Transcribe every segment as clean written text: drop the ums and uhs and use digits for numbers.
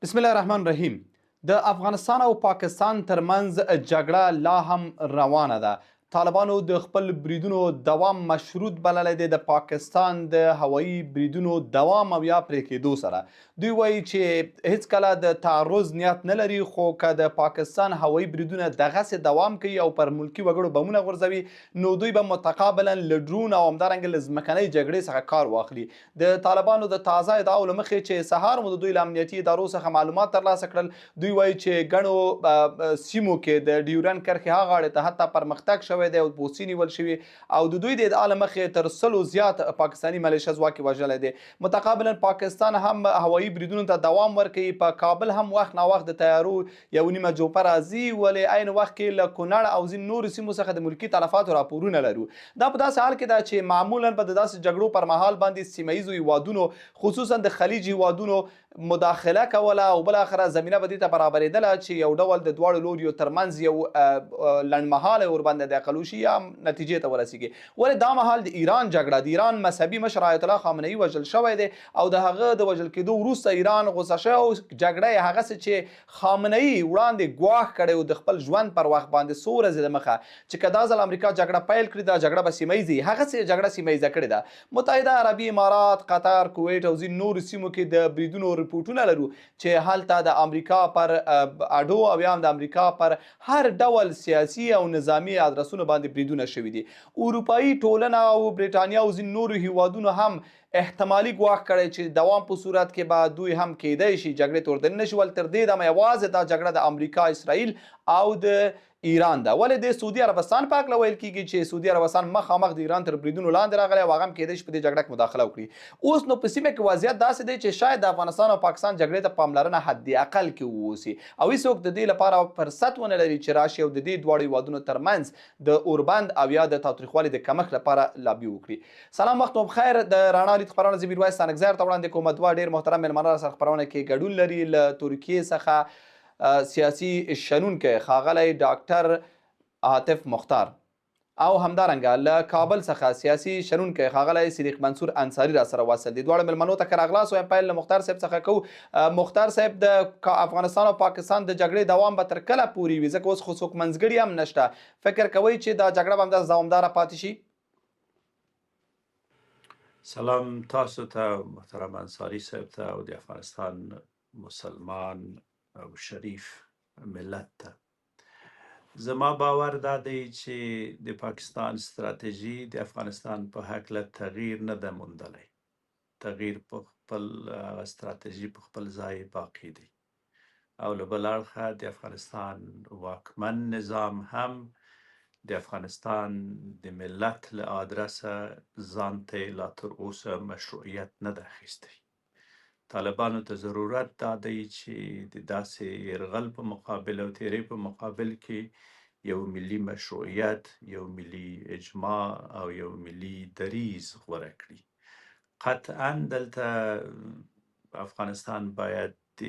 بسم الله الرحمن الرحیم. د افغانستان او پاکستان ترمنځ جګړه لا هم روانه ده. طالبانو د خپل بریدونو دوام مشروط بللی دی د پاکستان د هوایي بریدونو دوام او یا پرې کېدو سره. دوی وایي چې هیڅکله د تعرض نیت نه لري، خو که د پاکستان هوایي بریدونه دغسې دوام کوي او پر ملکي وګړو بمونه غورځوي، نو دوی به متقابلا له ډرون او همدارنګه له ځمکنۍ جګړې څخه کار واخلي. د طالبانو د تازه ادعاو له مخې چې سهار مو د دوی له امنیتي ادارو څخه معلومات ترلاسه کړل، دوی وایي چې ګڼو سیمو کې د ډیورنډ کرښې ها غاړې ته حتی پرمختګ شوی دی او پوستې نیول شوي او د دوی د ادعا له مخې تر 100 زیات پاکستاني ملیشه ځواک یې وژلی دی. متقابلا پاکستان هم هوایي بریدونو ته دوام ورکوي. په کابل هم وخت ناوخت د طیارو یو نیمه جوپه راځي، ولې عین وخت کې له کونړ او ځینو نورو سیمو څخه د ملکي تلفاتو راپورونه لرو. دا په داسې حال کې ده چې معمولا به د داسې جګړو پر مهال باندې سیمه ییزو هیوادونو، خصوصا د خلیج هیوادونو مداخله کوله او بالاخره زمینه به دې ته برابرېدله چې یو ډول د دواړو لوریو ترمنځ یو لنډمهالی اوربند د عقل وشي یا نتیجې ته ورسیږي. ولې دا مهال د ایران جګړه، د ایران مذهبي مشر آیت الله خامنه ای وژل شوی دی او د هغه د وژل کېدو وروسته ایران غوسه شوی او جګړه یې هغسې چې خامنه ای وړاندې ګواښ کړی و د خپل ژوند پر وخت باندې څو ورځې د مخه چې که دا ځل امریکا جګړه پیل کړي دا جګړه به سیمه ییزه وي، هغسې یې جګړه سیمه ییزه کړې ده. متحده عربي امارات، قطر، کویټ او ځینو نورو سیمو کې د بریدونو رپوټونه لرو چې هلته د امریکا پر اډو او یا هم د امریکا پر هر ډول سیاسي او نظامي ادرسونو باندې بریدونه شوي دي. اروپایي ټولنه او بریټانیا او ځینو نورو هیوادونو هم احتمالي ګواښ کړی چې دوام په صورت کې به دوی هم کیدای شي جګړې ته وردننه شي، ولې تر دې دمه یوازې دا جګړه د امریکا، اسرائیل او د ایران ده. ولې د سعودي عربستان په هکله ویل کیږي چې سعودي عربستان مخامخ د ایران تر بریدونو لاندې راغلی او هغه هم کیدای شي په دې جګړه کې مداخله وکړي. اوس نو په سیمه کې وضعیت داسې دی چې شاید د افغانستان او پاکستان جګړې ته پاملرنه حد اقل کې ووسي او هیڅوک د دې لپاره فرصت ونه لري چې راشي او د دې دواړو هیوادونو ترمنځ د اوربند او یا د تاوتریخوالي د کمښت لپاره لابي وکړي. سلام، وخت مو بخیر. د رڼا لید خپرونه زه میرویس ستانکزی درته وړاندې کوم. دوه ډېر محترم مېلمانه راسره خپرونه کې ګډون لري. له ترکیې څخه سیاسي شنونکی ښاغلی ډاکټر عاطف مختار او همدارنګه له کابل څخه سیاسي شنونکی ښاغلی صدیق منصور انصاري را سره وصل دي. دواړو مېلمنو ته ښه راغلاست وایم. پیل له مختار صاحب څخه کوو. مختار صاحب، د افغانستان او پاکستان د جګړې دوام به تر کله پورې وي؟ ځکه اوس خو څوک منځګړي هم نشته. فکر کوئ چې دا جګړه به همداسې دوامداره پاتې شي؟ سلام تاسو ته، محترم انصاري صاحب ته او د افغانستان مسلمان او شریف ملت ته. زما باور دا دی چې د پاکستان ستراتیژي د افغانستان په هکله تغییر نه ده موندلی. تغییر په خپل ستراتیژي په خپل ځای باقی دی او له بل اړخه د افغانستان واکمن نظام هم د افغانستان د ملت له آدرسه ځان ته لا تر اوسه مشروعیت نه ده اخیستی. طالبانو ته ضرورت دا دی چې د داسې یرغل په مقابل او تیرې په مقابل کې یو ملي مشروعیت، یو ملي اجماع او یو ملي دریځ غوره کړي. قطعا دلته افغانستان باید د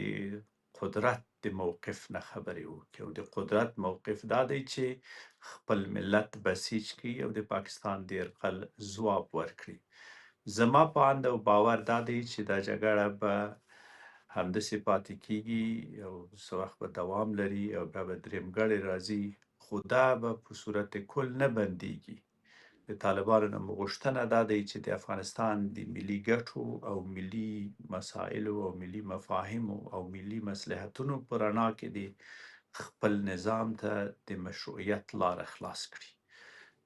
قدرت د موقف نه خبرې وکړي او د قدرت موقف دا دی چې خپل ملت بسیج کړي او د پاکستان د یرغل ځواب ورکړي. زما په اند او باور دا دی چې دا جګړه به همداسې پاتې کیږي او څه وخت به دوام لري او بیا به درېیمګړی راځي، خو دا به په صورت کل نه بندیږي. د طالبانو نه مو غوښتنه دا دی چې د افغانستان د ملي ګټو او ملي مسایلو او ملي مفاهیمو او ملي مصلحتونو په رڼا کې دې خپل نظام ته د مشروعیت لاره خلاص کړي.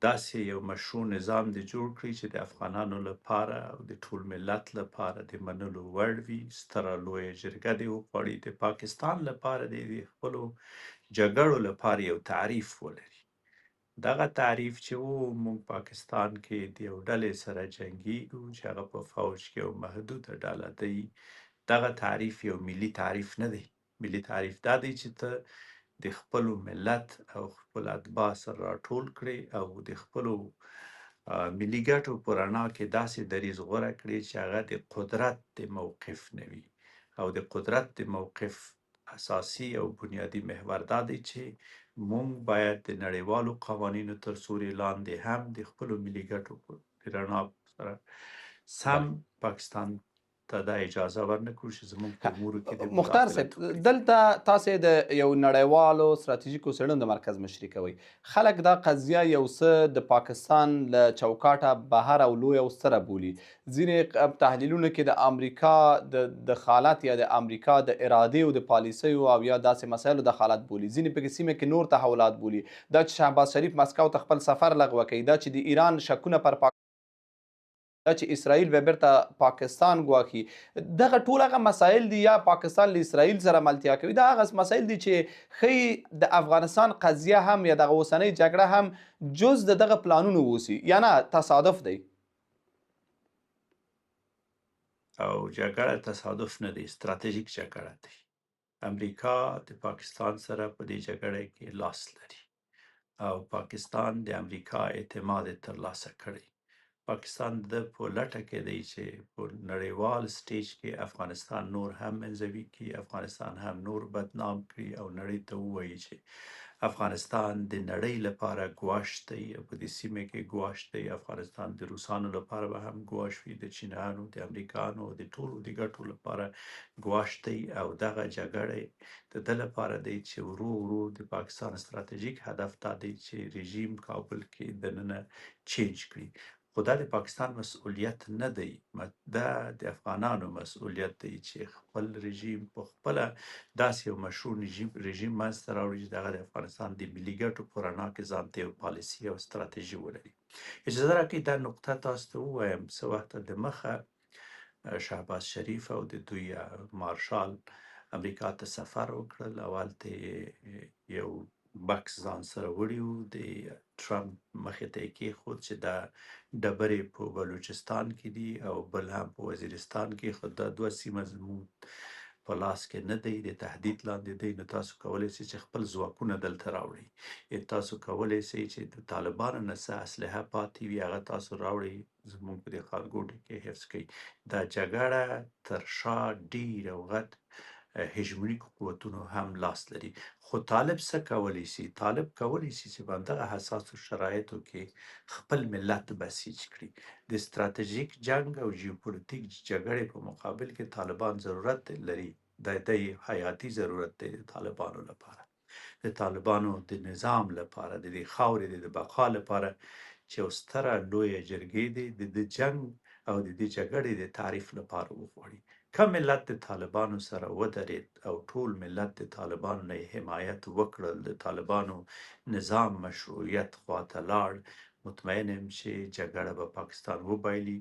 داسې یو مشروع نظام دې جوړ کړي چې د افغانانو لپاره او د ټول ملت لپاره د منلو وړ وي. ستره لویه جرګه دې وغواړي. د پاکستان لپاره دې د خپلو جګړو لپاره یو تعریف ولري. دغه تعریف چې وو، موږ پاکستان کې د یو ډلې سره جنګیږو چې هغه په فوج کې یو محدوده ډله دی، دغه تعریف یو ملي تعریف نه دی. ملي تعریف دا دی چې ته د خپل ملت او خپل اتباع سره راټول کړې او د خپلو ملي ګټو په رڼا کې داسې دریځ غوره کړې چې هغه د قدرت د موقف نه وي، او د قدرت د موقف اساسي او بنیادي محور دا دی چې مونږ باید د نړیوالو قوانینو تر سوري لاندې هم د خپلو ملي ګټو په رڼا سره سم پاکستان ته دا اجازه ورنکړو چې زموږ په امورو کې د مختار مداخلت صاحب، وکړي. دلته تاسو د یو نړیوالو ستراتیژیکو څېړنو د مرکز مشري کوئ. خلک دا قضیه یو څه د پاکستان له چوکاټه بهر او لوی او ستره بولي. ځینې تحلیلونو کې د امریکا د دخالت یا د امریکا د ارادې او د پالیسیو او یا داسې مسایلو دخالت بولي. ځینې پکې سیمه کې نور تحولات بولي. دا چې شهباز شریف مسکو ته خپل سفر لغوه کوي، دا چې د ایران شکونه پر دا چې اسرائیل به بیرته پاکستان ګواښي، دغه ټول هغه مسایل دي، یا پاکستان له اسرائیل سره ملتیا کوي، دا هغه مسایل دي چې ښیي د افغانستان قضیه هم یا دغه اوسنۍ جګړه هم جز د دغه پلانونو اوسي، یا نه تصادف دی؟ او جګړه تصادف نه دی، ستراتیژیک جګړه دی. امریکا د پاکستان سره په دې جګړه کې لاس لري او پاکستان د امریکا اعتماد ترلاسه کړی. پاکستان د په لټه کې دی چې په نړیوال سټیج کې افغانستان نور هم منزوي کړي، افغانستان هم نور بدنام کړي او نړۍ ته ووایي چې افغانستان د نړۍ لپاره ګواښ دی، په دې سیمه کې ګواښ دی. افغانستان د روسانو لپاره به هم ګواښ وي، د چینانو، د امریکانو، د ټولو د ګټو لپاره ګواښ دی. او دغه جګړه د ده لپاره دی چې ورو ورو د پاکستان ستراتیژیک هدف دا دی چې رژیم کابل کې دننه چینج کړي. خو دا د پاکستان مسؤلیت نه دی، دا د افغانانو مسؤلیت دی چې خپل رژیم په خپله داسې یو مشروع رژیم منځته راوړي چې دغه د افغانستان د ملي ګټو په رڼا کې ځان ته یو پالیسي او ستراتیژي ولري. اجازه راکړئ دا نقطه تاسو ته ووایم. څه وخته د مخه شهباز شریف او د دوی مارشال امریکا ته سفر وکړل او هلته یو بکس ځان سره وړي وو، د ټرمپ مخې ته یې کېښود چې دا ډبرې په بلوچستان کې دي او بل هم په وزیرستان کې، خو دا دوه سیمه زموږ په لاس کې نه دی، د تهدید لاندې دی، نو تاسو کولی شئ چې خپل ځواکونه دلته راوړئ، تاسو کولی شئ چې د طالبانو نه څه اسلحه پاتې وي هغه تاسو راوړئ، زموږ په دې ښارګوټي کې حفظ کړئ. دا جګړه تر شا ډېر او غټ هژمونیک قوتونو هم لاس لري. خو طالب څه کولی شي؟ طالب کولی شي چې په همدغه حساسو شرایطو کې خپل ملت بسیج کړي. د ستراتیژیک جنګ او جیوپولیتیک جګړې په مقابل کې طالبان ضرورت لري، د حیاتي ضرورت دی د طالبانو لپاره، د طالبانو د نظام لپاره، د دې خاورې د بقا لپاره چې یو ستره لویه جرګې دی د دې جنګ او د دې جګړې د تعریف لپاره وغواړي. که ملت د طالبانو سره ودرید او ټول ملت د طالبانو نه حمایت وکړل، د طالبانو نظام مشروعیت خواته لاړ، مطمئن یم چې جګړه به پاکستان وبایلي.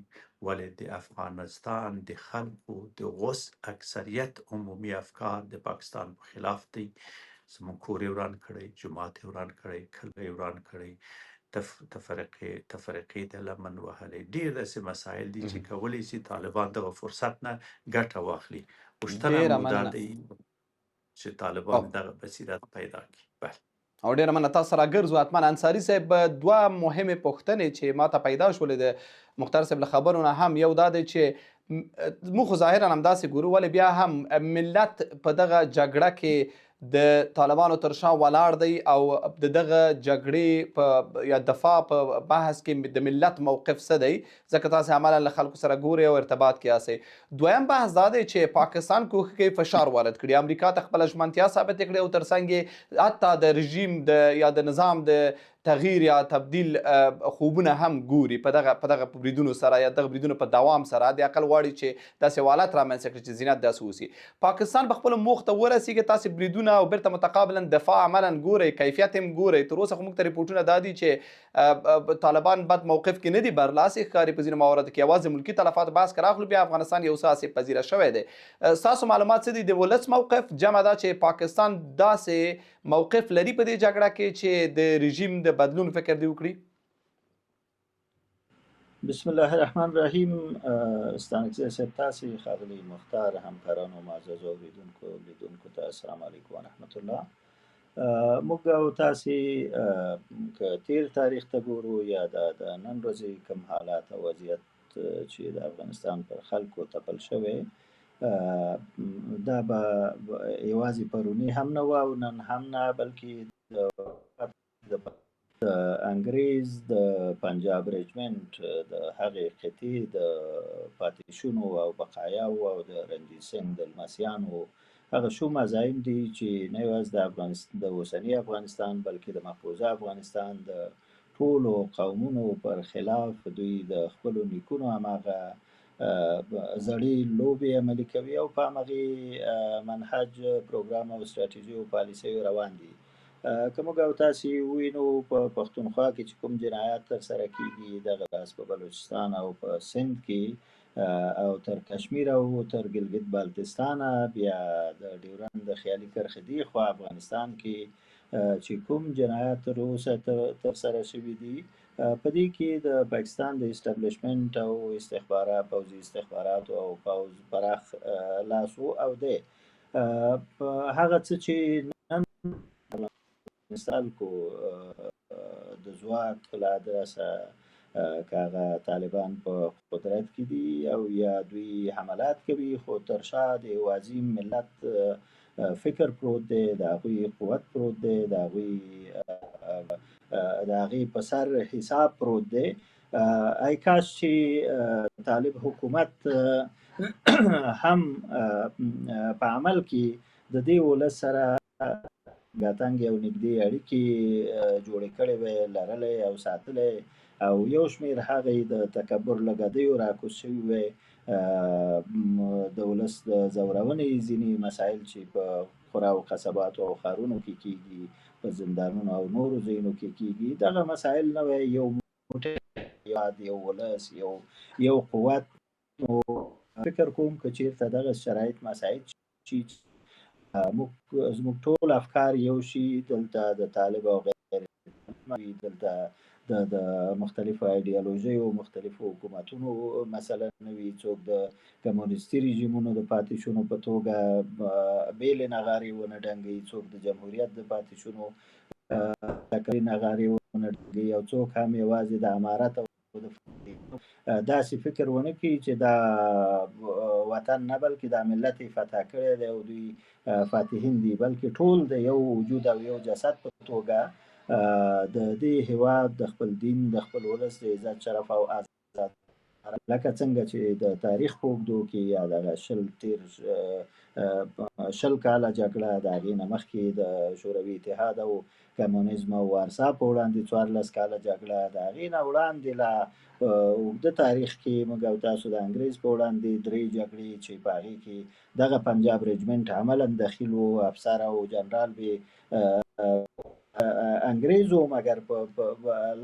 ولې د افغانستان د خلکو د غوڅ اکثریت عمومي افکار د پاکستان په خلاف دی. زموږ کور یې وران کړی، جومات یې وران کړی، کلی یې وران کړی، تفرقې ته لمن وهلې، ډېر داسې مسایل دي چې کولی شي طالبان دغه فرصت نه ګټه واخلي. غوښتنه ډېره مو دا مننه دی چې طالبان دغه بصیرت پیدا کړي. بله. او ډېره مننه، تاسو سره ګرځو. اتمن انصاري صاحب، دوه مهمې پوښتنې چې ما ته پیدا شولې د مختار صاحب له خبرو نه هم، یو دا دی چې موږ خو ظاهراً همداسې ګورو، ولې بیا هم ملت په دغه جګړه کې د طالبانو تر شا ولاړ دی او د دغه جګړې په یا دفاع په بحث کې د ملت موقف څه دی، ځکه تاسې عملاً له خلکو سره ګورئ او ارتباط کې یاستئ. دویم بحث دا دی چې پاکستان کوښښ کوي فشار وارد کړي، امریکا ته خپله ژمنتیا ثابته کړي او تر څنګ یې حتی د رژیم د یا د نظام د تغییر یا تبدیل خوبونه هم ګوري په دغه بریدونو سره یا دغه بریدونو په دوام سره د عقل غواړي چې داسې حالت رامنځته کړي چې زینت داسې اوسي. پاکستان به خپلو موخو ته ورسیږي، تاسې بریدونه او بیرته متقابلا دفاع عملا ګورئ، کیفیت هم ګورئ. تر اوسه خو موږ ته رپورټونه دا دي چې طالبان بد موقف کې نه دي برلاسي ښکاري په ځینو مواردو کې، یوازې ملکي تلفات بحث که راخلو بیا افغانستان یو څه آسیب پذیره شوی دی. ستاسو معلومات څه دي د ولس موقف؟ جمع دا چې پاکستان داسې موقف لري په دې جګړه کې چې د رژیم د بدلون فکر دی وکړي؟ بسم الله الرحمن الرحیم. ستانکزی صاحب، تاسې ښاغلي مختار، همکارانو، معززو اورېدونکو لیدونکو ته السلام علیکم ورحمت الله. موږ او تاسې که تیر تاریخ ته ګورو یا د نن ورځې کوم حالات او وضعیت چې د افغانستان پر خلکو تپل شوی، دا به یوازې پرونی هم نه وه او نن هم نه، بلکې د د انګریز د پنجاب رجمنټ د هغې قطعې د پاتې شونو او بقایاو او د رنجیت سنګ د لمسیانو هغه شوم عزایم دي چې نه یوازې د افغانستان، د اوسني افغانستان، بلکې د مقبوضه افغانستان د ټولو قومونو پر خلاف دوی د خپلو نیکونو هماغه زړې لوبې عملي کوي او په همغې منهج، پروګرام او استراتیژي او پالیسیو روان دي. که موږ او تاسې ووینو په پښتونخوا کې چې کوم جنایات تر سره کیږي، دغه راز په بلوچستان او په سند کې او تر کشمیر او تر ګلګت بالتستانه بیا د ډیورند د خیالي کرښې دی خوا افغانستان کې چې کوم جنایات تر اوسه تر سره شوي دي، په دې کې د پاکستان د اسټابلیشمنت او استخبارات، پوځي استخباراتو او پوځ پراخ لاس وو او دی. هغه څه چې نن خلکو د ځواک له ادرسه، که هغه طالبان په قدرت کې دي او یا دوی حملات کوي، خو تر شا د یو عظیم ملت فکر پروت دی، د هغوی قوت پروت دی، د هغوی د هغې په سر حساب پروت دی. ای کاش چې طالب حکومت هم په عمل کې د دې ولس سره تنګې او نږدې اړیکې جوړې کړې وای، لرلې او ساتلې، او یو شمېر هغه د تکبر له ګدیو راکوز شوي وای. د ولس د ځورونې ځینې مسایل چې په قراو قصباتو او ښارونو کې کیږي، په زندانونو او نورو ځایونو کې کیږي، دغه مسایل نه وای، یو موټی یاد، یو ولس، یو قوت. نو فکر کوم که چیرته دغه شرایط مساعد شي، موږ زموږ ټول افکار یو شي، دلته د طالب او غیر دلته د مختلفو ایډیالوژیو، مختلفو حکومتونو مسله نه وي، څوک د کمونیستي رژیمونو د پاتې شونو په توګه بېلې نغارې ونه ډنګوي، څوک د جمهوریت د پاتې شونو نغارې ونه ډنګوي، او څوک هم یوازې د امارت او داسې فکر ونه کړي چې دا وطن نه بلکې دا ملت یې فتح کړی دی او دوی فاتحین دي، بلکې ټول د یو وجود او یو جسد په توګه د دې هیواد، د خپل دین، د خپل ولس د عزت، شرف او آزاد، لکه څنګه چې د تاریخ په اوږدو کې یا دغه شل تیر 20 کاله جګړه، د هغې نه مخکې د شوروي اتحاد او کمونیزم او وارسا په وړاندې 14 کاله جګړه، د هغې نه وړاندې لا په اوږده تاریخ کې موږ او تاسو د انګریز په وړاندې درې جګړې چې په هغې کې دغه پنجاب رجمنټ عملا دخیل وو، افسر او جنرال به انګریز وو، مګر په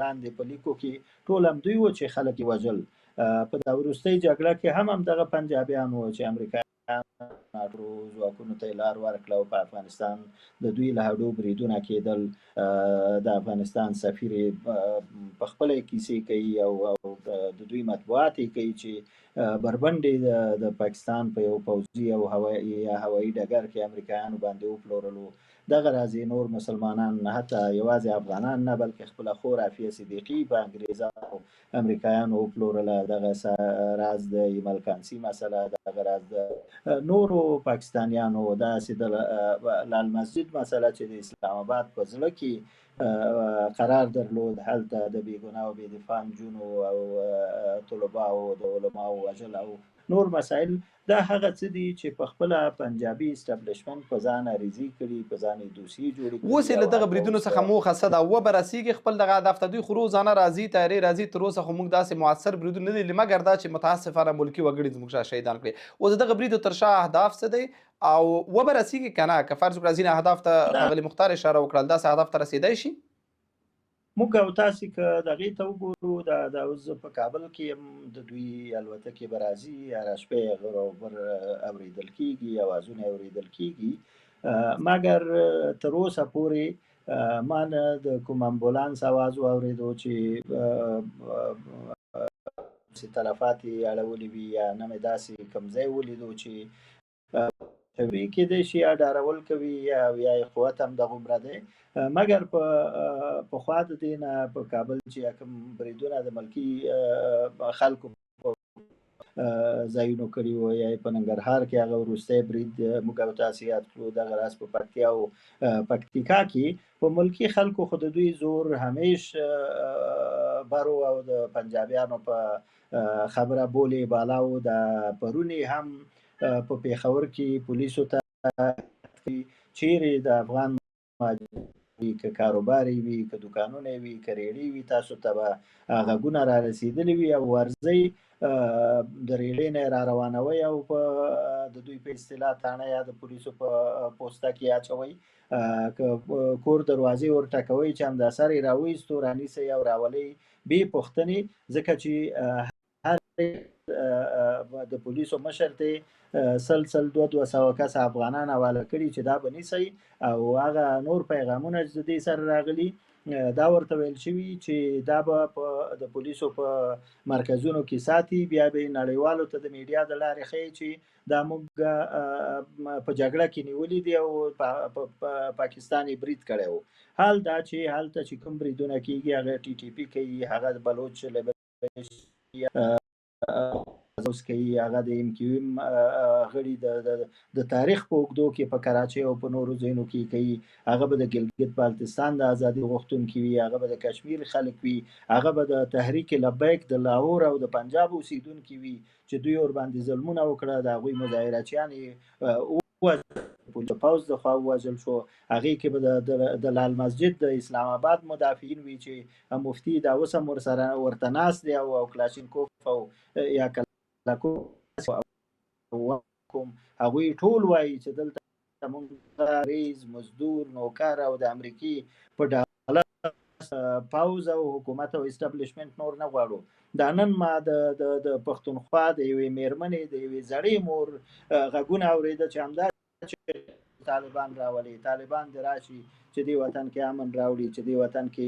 لاندې په لیکو کې ټول همدوی وو چې خلک یې وژل. په دا وروستۍ جګړه کې هم همدغه پنجابیان وو چې امریکا ناټو ځواکونو ته لار ورکړه او په افغانستان د دوی له هډو بریدونه کېدل. د افغانستان سفیر په خپله کیسې کوي او د دوی مطبوعات یې کوي چې بربنډې د پاکستان په یو پوځي او هوایي ډګر کې امریکایانو باندې وپلورلو. دغه راز یې نور مسلمانان، حتی یوازې افغانان نه بلکې خپله خور عافیه صدیقي په انګریزانو امریکایانو وپلورله. دغه راز د ایمل کانسي مسله، دغه راز د نورو پاکستانیانو، داسې د لال مسجد مسله چې د اسلام آباد په زړه کې قرار درلود، هلته د بېګناه او بې دفاع نجونو او طلباو د علماو وژل او نور مسایل، دا هغه څه دي چې په خپله پنجابي اسټابلیشمنټ په ځان عریضې کړي، په ځان یې دوسیې جوړې کړي. اوس یې له دغه بریدونو څخه موخه څه ده؟ وبه رسېږي خپل دغه هدف ته؟ دوی خو روزانه راځي، طیارې راځي، تر اوسه خو موږ داسې موثر بریدونه نه دي لیدلي، مګر دا چې متاسفانه ملکي وګړي زموږ شهیدان کړي. اوس د دغه بریدو تر شا اهداف څه دی او وبه رسېږي که نه؟ که فرض کړو ځینې اهداف ته ښاغلي مختار اشاره وکړل، داسې اهداف ته رسېدای شي؟ موږ او تاسې که دغې ته وګورو، دا اوس زه په کابل کې یم، د دوی الوتکې به راځي، هره شپه یې غر او بر اورېدل کېږي، اوازونه یې اورېدل کېږي، مګر تر اوسه پورې ما نه د کوم امبولانس اواز واورېدو چې تلفات یې اړولي وي، یا نه مې داسې کوم ځای ولیدو چې وي. کېدای شي یا ډارول کوي یا یې قوت هم دغومره دی، مګر په پخوا د دې نه په کابل چې یا کوم بریدونه د ملکي خلکو ځایونو کړي وو، یا په ننګرهار کې هغه وروستی برید موږ او تاسو یاد کړو. دغه راز په پکتیا او پکتیکا کې په ملکی خلکو خو د دوی زور همیش برو او د پنجابیانو په خبره بولې بالاو. د پرونی هم په پیښور کې پولیسو ته چیرې د افغان وي، که کاروبار وي، که دکانونه وي، که ریړې وي، تاسو ته به غږونه را رسېدلي وي او ورځئ د ریړې نه را روانوي او په د دوی په اصطلاح تاڼه یا د پولیسو په پوسته کې اچوي، که کور دروازې ور ټکوي چې همدا سر یې راویستو، رانیسئ او راولئ بې پوښتنې، ځکه چې هر د پولیسو مشر ته سل سل 200 کسه افغانان حواله کړي چې دا به نیسئ. او هغه نور پیغامونه چې د دې سره راغلي دا ورته ویل شوي چې دا به په د پولیسو په مرکزونو کې ساتي، بیا به نړیوالو ته د میډیا د لارې ښیي چې دا موږ په جګړه کې نیولي دي او پاکستان یې برید کړی و. حال دا چې هلته چې کوم بریدونه کیږي هغه ټي ټي پي کوي، هغه د بلوچ لیبریشن اوس کوي، هغه د ایم کیو ایم غړي د تاریخ په اوږدو کې په کراچۍ او په نورو ځایونو کې کوي، هغه به د ګلګت بالتستان د ازادي غوښتونکي وي، هغه به د کشمیر خلک وي، هغه به د تحریک لبیک د لاهور او د پنجاب اوسیدونکي وي چې دوی ورباندې ظلمونه وکړه، د هغوی مظاهره چیان یې د پوځ د خوا ووژل شو. هغې کې به د لال مسجد د اسلام آباد مدافعین وي چې مفتي دا اوس هم ورسره ورته ناست دی او کلاشینکوف او یا کلاکوف کوم، هغوی ټول وایي چې دلته موږ ریز مزدور نوکر او د امریکې په ډالر پوځ او حکومت او اسټابلیشمنت نور نه غواړو. دا نن ما د د د پښتونخوا د یوې میرمنې د یوې زړې مور غږونه اورېده چې همدا چې طالبان راولي، طالبان دې راشي چې دې وطن کې امن راوړي، چې دې وطن کې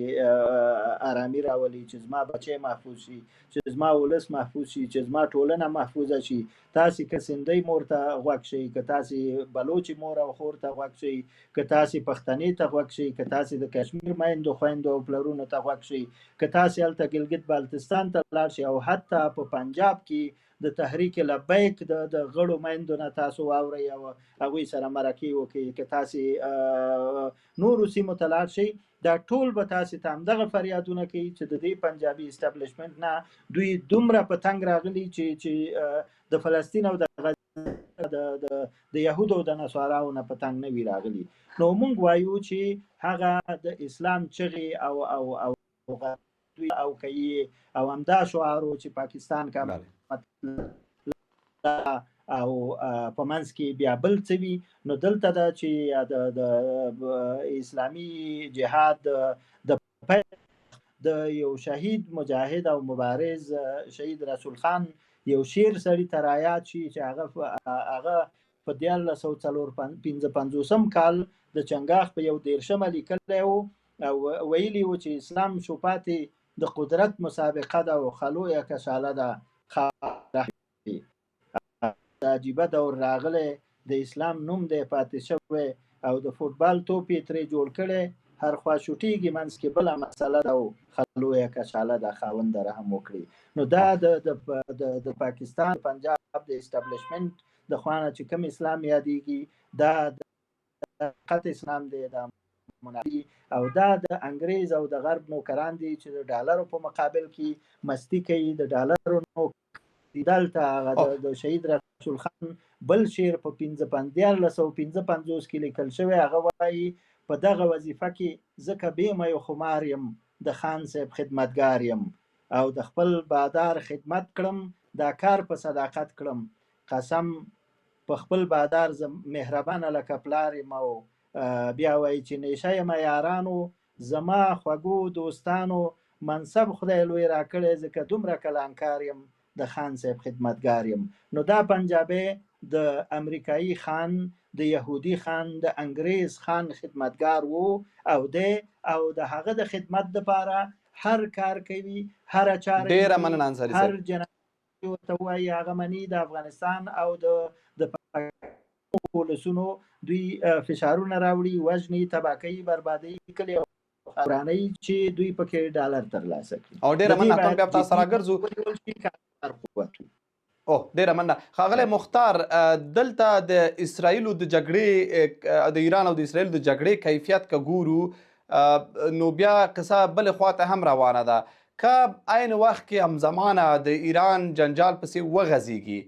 آرامي راولي، چې زما بچی محفوظ شي، چې زما ولس محفوظ شي، چې زما ټولنه محفوظه شي. تاسې که سندۍ مور ته غوږ شئ، که تاسې بلوچې مور او خور ته غوږ شئ، که تاسې پښتنې ته غوږ شئ، که تاسې د کشمیر میندو خویندو او پلرونو ته غوږ شئ، که تاسې هلته ګلګت بالتستان ته لاړ شئ او حتی په پنجاب کې د تحریک لبیک د غړو میندو نه تاسو واورئ او هغوی سره مرکې وکړئ، که تاسې نورو سیمو ته لاړ شئ، دا ټول به تاسې ته همدغه فریادونه کوي چې د دې پنجابي اسټابلیشمنټ نه دوی دومره په تنګ راغلي چې د فلسطین او د غزې د یهودو او د نصاراو نه په تنګ نه وي راغلي. نو موږ وایو چې هغه د اسلام چغې او او او دوی او کوي او همدا شعار و چې پاکستان کا مطلب او په منځ کې بیا بل څه وي. نو دلته ده چې د اسلامي جهاد د د یو شهید مجاهد او مبارز شهید رسول خان یو شعر سړي ته رایاد شي چې هغه په 1354 کال د چنګاښ په 31مه لیکلی و او ویلي و چې اسلام شو پاتې د قدرت مسابقه ده او خلویه کشاله ده. د عجیبه دور راغلی، د اسلام نوم دی پاتې شوی او د فوټبال توپ یې ترې جوړ کړی، هر خوا شوټیږي منځ کې بله مسله ده او خلویه کشاله ده، خاوند رحم وکړي. نو دا د د د پاکستان پنجاب د اسټابلیشمنت د خوانه چې کوم اسلام یادېږي دا د حقیقت اسلام دی، دا منافقي او دا د انګریز او د غرب نوکران دي چې د ډالرو په مقابل کې مستي کوي، د ډالرو نو دلته هغه د شهید رسول خان بل شعر په 1355 کې لیکل شوی، هغه وایي په دغه وظیفه کې ځکه بې میو خمار یم، د خان صاحب خدمتګار یم او د خپل بادار خدمت کړم، دا کار په صداقت کړم، قسم په خپل بادار زه مهربانه لکه پلار یم. او بیا وایي چې نیشه یم یارانو زما خوږو دوستانو، منصب خدای لوی راکړی ځکه دومره کلانکار یم، د خان صاحب خدمتګار یم. نو دا پنجابی د امریکایي خان، د یهودي خان، د انګریز خان خدمتګار وو او دی، او د هغه د خدمت لپاره هر کار کوي، هره چاره ډیره مننه انصاري هر صاحب. جنایت ورته وایي هغه مني. د افغانستان او د ولسونو دوی فشارونه راوړي، وژني، تباه کوي، بربادوي کلي او ورانوي چې دوی پکې ډالر ترلاسه کړي. او ډیره د دې مننه، باید بیا تاسو سره جدي ګرځو. ونیول شي، کار قوت وي. او ډیره مننه ښاغلی مختار. دلته د اسراییلو د جګړې، د ایران او د اسراییل د جګړې کیفیت که ګورو نو بیا قصه بل خواته هم روانه ده. که عین وخت کې همزمانه د ایران جنجال پسې وغځیږي،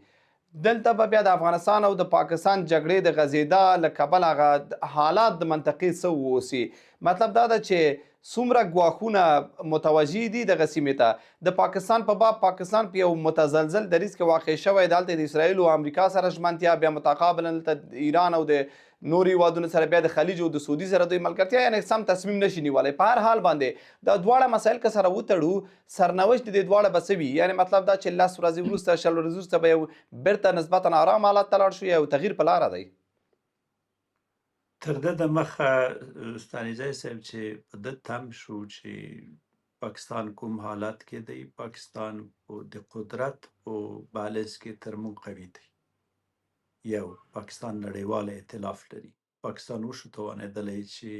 دلته به بیا د افغانستان او د پاکستان جګړې د غځېدا له کبله هغه حالات د منطقې څه واوسي؟ مطلب دا ده چې څومره ګواښونه متوجه دي دغه سیمې ته. د پاکستان په باب، پاکستان په یو متزلزل دریځ کې واقع شوی دی. هلته د اسراییل او امریکا سره ژمنتیا، بیا متقابلا دلته ایران او د نورو هیوادونو سره، بیا د خلیج او د سعودي سره دوی ملګرتیا، یعنې سم تصمیم نشي نیولی. په هر حال باندې دا دواړه مسایل که سره وتړو، سرنوشت د دې دواړه به څه وي؟ یعنې مطلب دا چې 10 ورځې وروسته، 20 ورځې وروسته به یو بیرته نسبتا آرام حالت ته لاړ شو یا یو تغییر په لاره دی؟ تر ده د مخه ستانیزی صاحب، چې په ده تم شو چې پاکستان کوم حالت کې دی، پاکستان د قدرت په بالانس کې تر مونږ قوي دی. یو پاکستان نړیوال ائتلاف لري. پاکستان وشو توانېدلی چې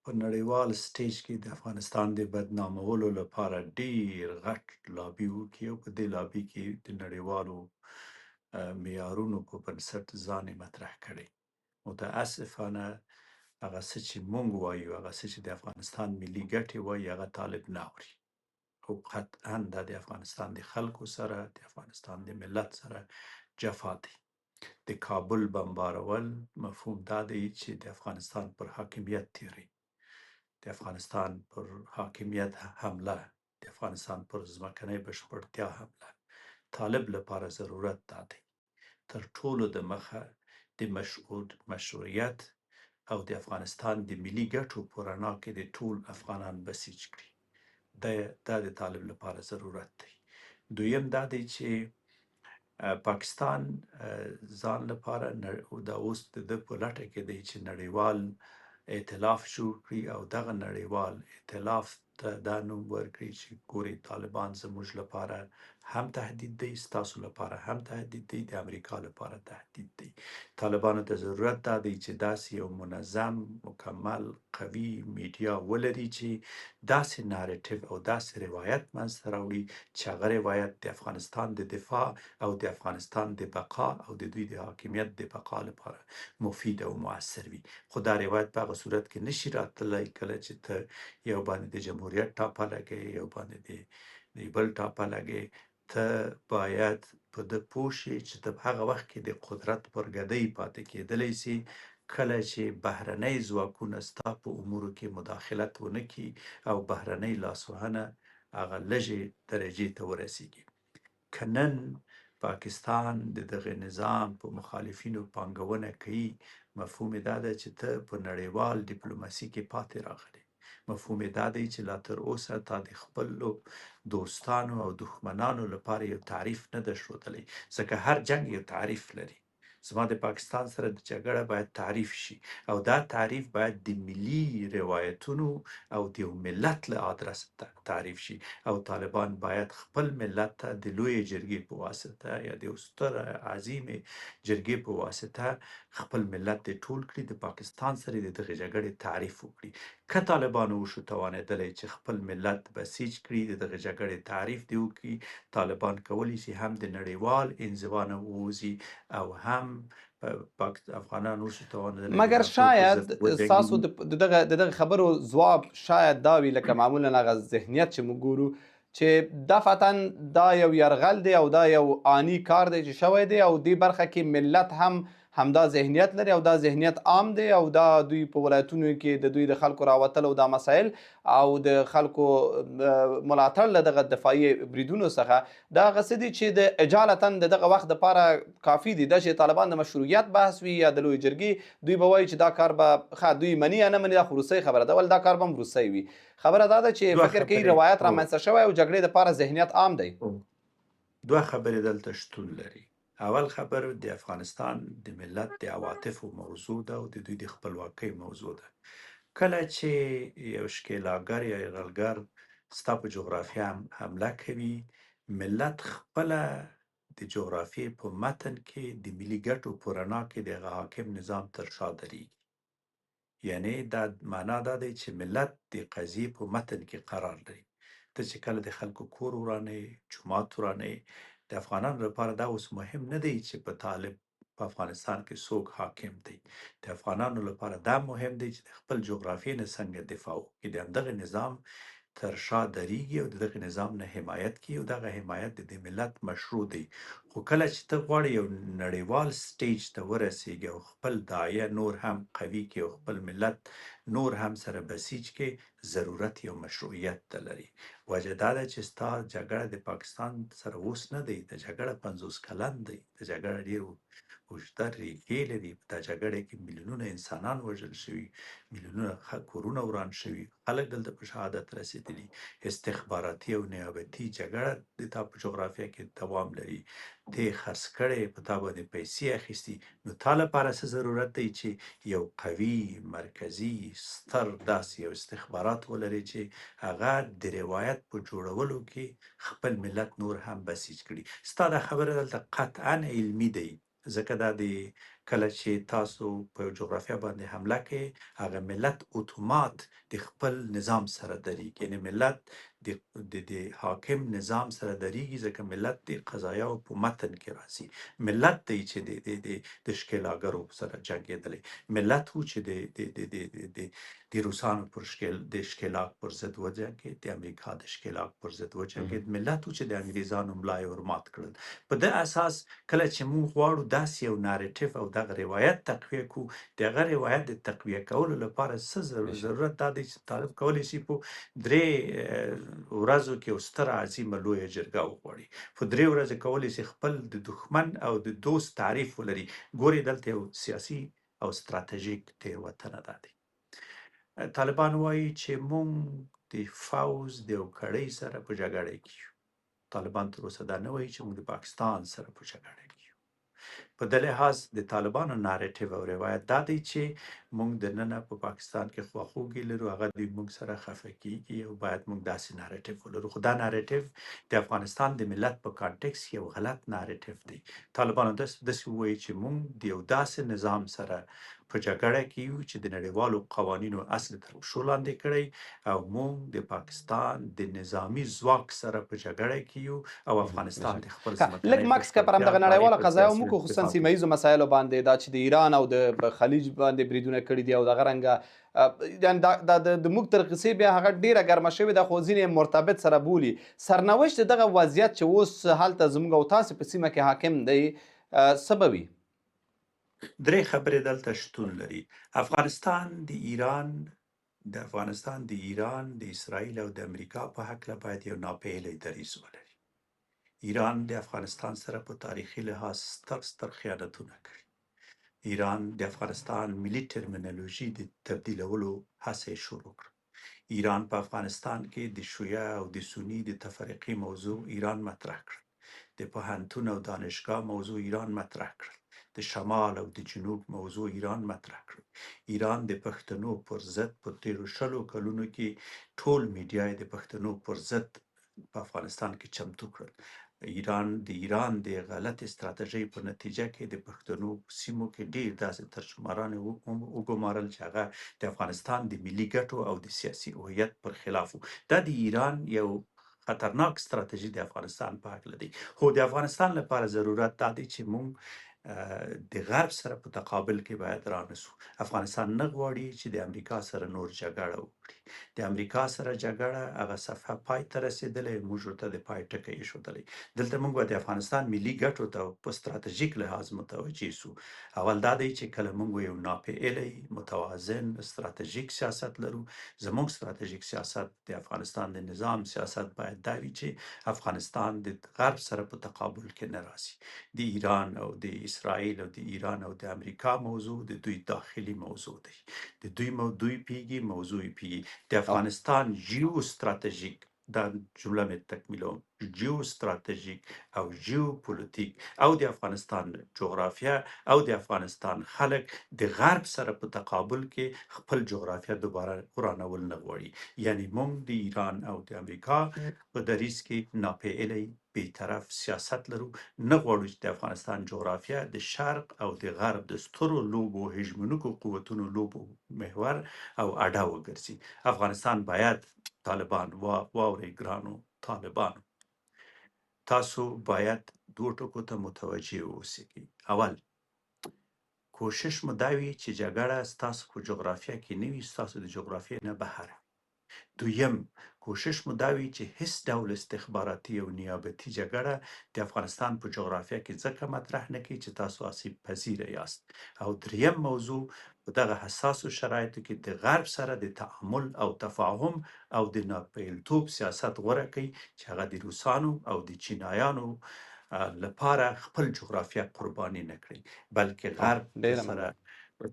په نړیوال stage کې د افغانستان د بدنامولو لپاره ډیر غټ لابي وکړي او په دې لابي کې د نړیوالو معیارونو په بنسټ ځان مطرح کړي. متاسفانه هغه څه چې مونږ وایو، هغه څه چې د افغانستان ملي ګټې وایي، هغه طالب نه اوري او قطعا دا د افغانستان د خلکو سره، د افغانستان د ملت سره جفا دی. د کابل بمبارول مفهوم دا دی چې د افغانستان پر حاکمیت تیری، د افغانستان پر حاکمیت حمله، د افغانستان پر ځمکنۍ بشپړتیا حمله. طالب لپاره ضرورت دا دی تر ټولو د مخه د مشروعیت او د افغانستان د ملي ګټو په رڼا کې د ټول افغانان بسیج کړي. دا د طالب لپاره ضرورت دی. دویم دا دی چې پاکستان ځان لپاره دا اوس د ده په لټه کې دی چې نړیوال ائتلاف جوړ کړي او دغه نړیوال ائتلاف ته دا نوم ورکړي چې ګورئ، طالبان زموږ لپاره هم تهدید دی، ستاسو لپاره هم تهدید دی، د امریکا لپاره تهدید دی. طالبانو ته ضرورت دا دی چې داسې یو منظم، مکمل، قوي میډیا ولري چې داسې narrative او داسې روایت منځته راوړي چې هغه روایت د افغانستان د دفاع او د افغانستان د بقا او د دوی د حاکمیت د بقا لپاره مفید او مؤثر وي. خو دا روایت په هغه صورت کې نشي راتللی کله چې ته یو باندې د جمهوریت ټاپه لګې، یو باندې د بل ټاپه لګې. ته باید په ده پوه شې چې ته په هغه وخت کې د قدرت پر ګدۍ پاتې کېدلی سي کله چې بهرنی ځواکونه ستا په امورو کې مداخلت ونه کړي او بهرنۍ لاسوهنه هغه لږې درجې ته ورسیږي. که نن پاکستان د دغه نظام په مخالفینو پانګونه کوي، مفهوم یې دا ده چې ته په نړیوال ډیپلوماسي کې پاتې راغلی. مفهوم یې دا دی چې لا تر اوسه تا د خپلو دوستانو او دښمنانو لپاره یو تعریف نه ده ښودلی، ځکه هر جنګ یو تعریف لري. زما د پاکستان سره د جګړه باید تعریف شي او دا تعریف باید د ملي روایتونو او د یو ملت له آدرس تعریف شي او طالبان باید خپل ملت ته د لویې جرګې په واسطه یا د یو ستر عظیمې جرګې په واسطه خپل ملت د ټول کړي، د پاکستان سره د دغې جګړې تعریف وکړي. که طالبانو وشو توانېدلی چې خپل ملت بسیج کړي، د دغې جګړې تعریف دې وکړي، طالبان کولی شي هم د نړیوال انزوا نه ووځي او هم افغانان وشو توانېدلی د مګر ناټو په شاید ضد ستاسو وجنګېږي. د دغه خبرو ځواب شاید دا وي، لکه معمولا هغه ذهنیت چې موږ ګورو چې دفعتا دا یو یرغل دی او دا یو آني کار دی چې شوی دی او دې برخه کې ملت هم همدا ذهنیت لري او دا ذهنیت عام دی او دا دوی په ولایتونو کې د دوی د خلکو راوتل او دا مسایل او د خلکو ملاتړ له دغه دفاعي بریدونو څخه، دا هغه څه دي چې د عجالتا د دغه وخت لپاره کافي دي. دا چې طالبان د مشروعیت بحث وي یا د لوی جرګې، دوی به وایي چې دا کار به ښه دوی مني یا نه مني، دا خو وروستۍ خبره ده، ول دا کار به هم وروستی وي. خبره دا ده چې دوه فکر کوي خبرې روایت رامنځته شوی او جګړې لپاره ذهنیت عام دی. دوه خبرې دلته شتون لري. اول خبر د افغانستان د ملت د عواطفو موضوع ده او د دوی د خپلواکۍ موضوع ده. کله چې یو ښکېلاکګر یا یرغلګر ستا په جغرافیا حمله کوي، ملت خپله د جغرافیې په متن کې د ملي ګټو په رڼا کې د هغه حاکم نظام تر شا درېږي. یعنی دا معنا دا دی چې ملت د قضیې په متن کې قرار لري. ته چې کله د خلکو کور ورانوې، جومات ورانوې، د افغانانو لپاره دا اوس مهم نه دی چې په طالب په افغانستان کې څوک حاکم دی. د افغانانو لپاره دا مهم دی چې د خپل جغرافیې نه څنګه دفاع وکړي، د همدغه نظام تر شا درېږي او د دغه نظام نه حمایت کوي، او دغه حمایت د دې ملت مشروع دی. خو کله چې ته غواړې یو نړیوال سټیج ته ورسېږي او خپل داعیه نور هم قوي کړي او خپل ملت نور هم سره بسیج کړي، ضرورت یو مشروعیت ته لري. وجه دا ده چې ستا جګړه د پاکستان سره اوس نه دی، د جګړه 50 کلن دی، د جګړه ډېر اوږده ریښې لري. په دا جګړه کې میلیونونه انسانان وژل شوي، میلیونونه کورونه وران شوي، خلک دلته په شهادت رسېدلي. استخباراتي او نیابتي جګړه د تا په جغرافیه کې دوام لري. ته یې خرڅ کړی، په تا باندې پیسې اخیستي، نو تا لپاره څه ضرورت دی چې یو قوي مرکزي ستر داسې یو استخبارات ولري چې هغه د روایت په جوړولو کې خپل ملت نور هم بسیج کړي؟ ستا دا خبره دلته قطعا علمي دی، ځکه دا د کله چې تاسو په یو جغرافیا باندې حمله کوئ، هغه ملت اتومات د خپل نظام سره درېږي، یعنې ملت د حاکم نظام سره درېږي، ځکه ملت د قضایاو په متن کې راځي. ملت دی چې د د د د ښکېلاکګرو سره جنګېدلی، ملت و چې د د د د د د د روسانو پر ښکېل د ښکېلاک پر ضد وجنګېد، د امریکا د ښکېلاک پر ضد وجنګېد، ملت و چې د انګریزانو ملا یې ورمات کړل. په ده اساس کله چې موږ غواړو داسې یو نارټیف او دغه روایت تقویه کړو، د هغه روایت د تقویه کولو لپاره څه ضرورت دا دی چې طالب کولی شي په 3 ورځو کې یو ستره عظیمه لویه جرګه وغواړي، په 3 ورځې کولی شي خپل د دښمن او د دوست تعریف ولري. ګوري دلته یو سیاسي او ستراتیژیک تېروتنه ده دی. طالبان وایي چې موږ د فوځ د یو کړۍ سره په جګړه کې یو. طالبان تر اوسه دا نه وایي چې موږ د پاکستان سره په جګړه کې یو. په دې لحاظ د طالبانو نارټیو او روایت دا دی چې موږ د ننه په پاکستان کې خواخوږي لرو، هغه دوی موږ سره خفه کیږي او باید موږ داسې نارټیو ولرو. خو دا نارټیو د افغانستان د ملت په کانټیکس کې یو غلط نارټیو دی. طالبانو داسې ووایي چې موږ د یو داسې نظام سره په جګړه کې یو چې د نړیوالو قوانینو اصل تر پښو لاندې کړی، او موږ د پاکستان د نظامی ځواک سره په جګړه کې یو، او افغانستان د خپل لږ مکس که پر همدغه نړیواله قضایا موږ خصوصا سیمه ییزو مسایلو باندې، دا چې د ایران او د خلیج باندې بریدونه کړي دي او دغه رنګه یعنی دا د موږ تر قصې بیا هغه ډیره ګرمه شوې ده، خو ځینې مرتبط سره بولي. سرنوشت دغه وضعیت چې اوس هلته زموږ او تاسې په سیمه کې حاکم دی څه به وي؟ 3 خبرې دلته شتون لري. افغانستان د ایران، د افغانستان د ایران، د اسرائیل او د امریکا په هکله باید یو ناپېیلی دریځ ولري. ایران د افغانستان سره په تاریخي لحاظ ستر ستر خیانتونه کړي. ایران د افغانستان ملي ټرمینالوژي د تبدیلولو هڅه یې شروع کړه. ایران په افغانستان کې د شیعه او د سني د تفرقې موضوع ایران مطرح کړل، د پوهنتون او دانشگاه موضوع ایران مطرح کړل، د شمال او د جنوب موضوع ایران مطرح کړل. ایران د پښتنو پر ضد په تېرو 20 کلونو کې ټول میډیا یې د پښتنو پر ضد په افغانستان کې چمتو کړل. ایران د ایران د غلط ستراتیژۍ په نتیجه کې د پښتنو په سیمو کې ډېر داسې ترجماران وګمارل چې هغه د افغانستان د ملي ګټو او د سیاسي هویت پر خلاف وو. دا د ایران یو خطرناک ستراتیژي د افغانستان په هکله دی. خو د افغانستان لپاره ضرورت دا دی چې موږ د غرب سره په تقابل کې باید رانه سو. افغانستان نه غواړي چې د امریکا سره نور جګړه وکړي. د امریکا سره جګړه هغه صفحه پای ته رسېدلې، موږ ورته د پای ټکی ایښودلی. دلته موږ به د افغانستان ملي ګټو ته په ستراتیژیک لحاظ متوجه سو. اول دا دی چې کله موږ یو ناپېیلی متوازن ستراتیژیک سیاست لرو، زموږ ستراتیژیک سیاست د افغانستان د نظام سیاست باید دا وي چې افغانستان د غرب سره په تقابل کې نه راځي. د ایران او د اسرائیل او د ایران او د امریکا موضوع د دوی داخلي موضوع دی، د دوی دوی پیږي، موضوع یې پیږي. د افغانستان جیو ستراتیژیک، دا جمله مې تکمیلوم، جیو ستراتیژیک او جیو پولیتیک او د افغانستان جغرافیا او د افغانستان خلک د غرب سره په تقابل کې خپل جغرافیا دوباره ورانول نه غواړي. یعنی موږ د ایران او د امریکا په دریځ کې ناپېیلی بیطرف سیاست لرو، نه غواړو چې د افغانستان جغرافیا د شرق او د غرب د سترو لوبو هژمونیکو قوتونو لوبو محور او اډه وګرځي. افغانستان باید طالبان واورئ ګرانو طالبانو، تاسو باید دوو ټکو ته متوجه اوسئ. اول، کوشش مو دا وي چې جګړه ستاسو په جغرافیه کې نه وي، ستاسو د جغرافیې نه بهر وي. دویم، کوشش مو دا وي چې هیڅ ډول استخباراتي او نیابتي جګړه د افغانستان په جغرافیه کې ځکه مطرح نه کړئ چې تاسو آسیب پذیره یاست. او دریم موضوع، په دغه حساسو شرایطو کې د غرب سره د تعامل او تفاهم او د ناپیلتوب سیاست غوره کړئ چې هغه د روسانو او د چینایانو لپاره خپل جغرافیه قرباني نه کړئ، بلکې غرب سره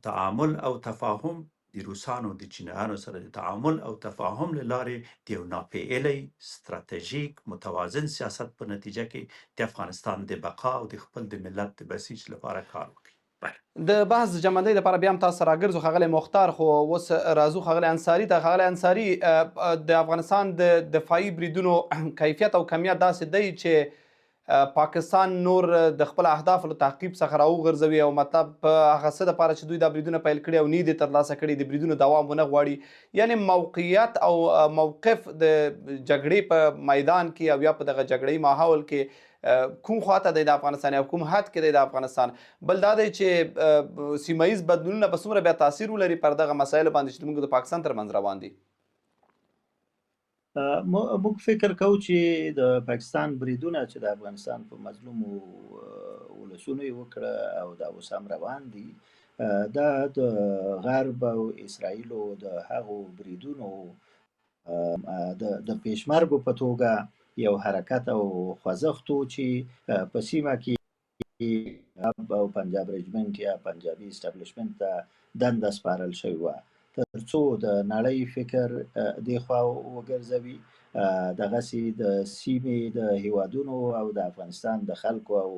تعامل او تفاهم، د روسانو د چینایانو سره د تعامل او تفاهم له لارې د یو ناپېیلی ستراتیژیک متوازن سیاست په نتیجه کې د افغانستان د بقا او د خپل د ملت د بسیج لپاره کار وکړي. د بحث د جمعبندۍ لپاره بیا هم تاسو سره راګرځو ښاغلی مختار، خو اوس راځو ښاغلی انصاري ته. ښاغلی انصاري، د افغانستان د دفاعي بریدونو کیفیت او کمیت داسې دی چې پاکستان نور د خپل اهدافو له تعقیب څخه راوغورځوي او مطلب په هغه څه لپاره چې دوی دا بریدونه پیل کړي او نه دي ترلاسه کړي، د بریدونو دوام ونه غواړي. یعنې موقعیت او موقف د جګړې په میدان کې او یا په دغه جګړې ماحول کې کوم خواته دی د افغانستان او کوم حد کې دی د افغانستان؟ بل دا دی چې سیمه ییز بدلونونه به څومره بیا تاثیر ولري پر دغه مسایلو باندې چې موږ د پاکستان ترمنځ روان دي؟ موږ فکر کوو چې د پاکستان بریدونه چې د افغانستان په مظلومو ولسونو یې وکړه او دا اوس هم روان دي، دا د غرب او اسرائیلو د هغو بریدونو د پیشمرګو په توګه یو حرکت او خوځښت و چې په سیمه کې او پنجاب رجمنټ یا پنجابي اسټابلیشمنټ ته دنده سپارل شوې وه ترڅو د نړۍ فکر دې خوا وګرځوي، دغسې د سیمې د هیوادونو او د افغانستان د خلکو او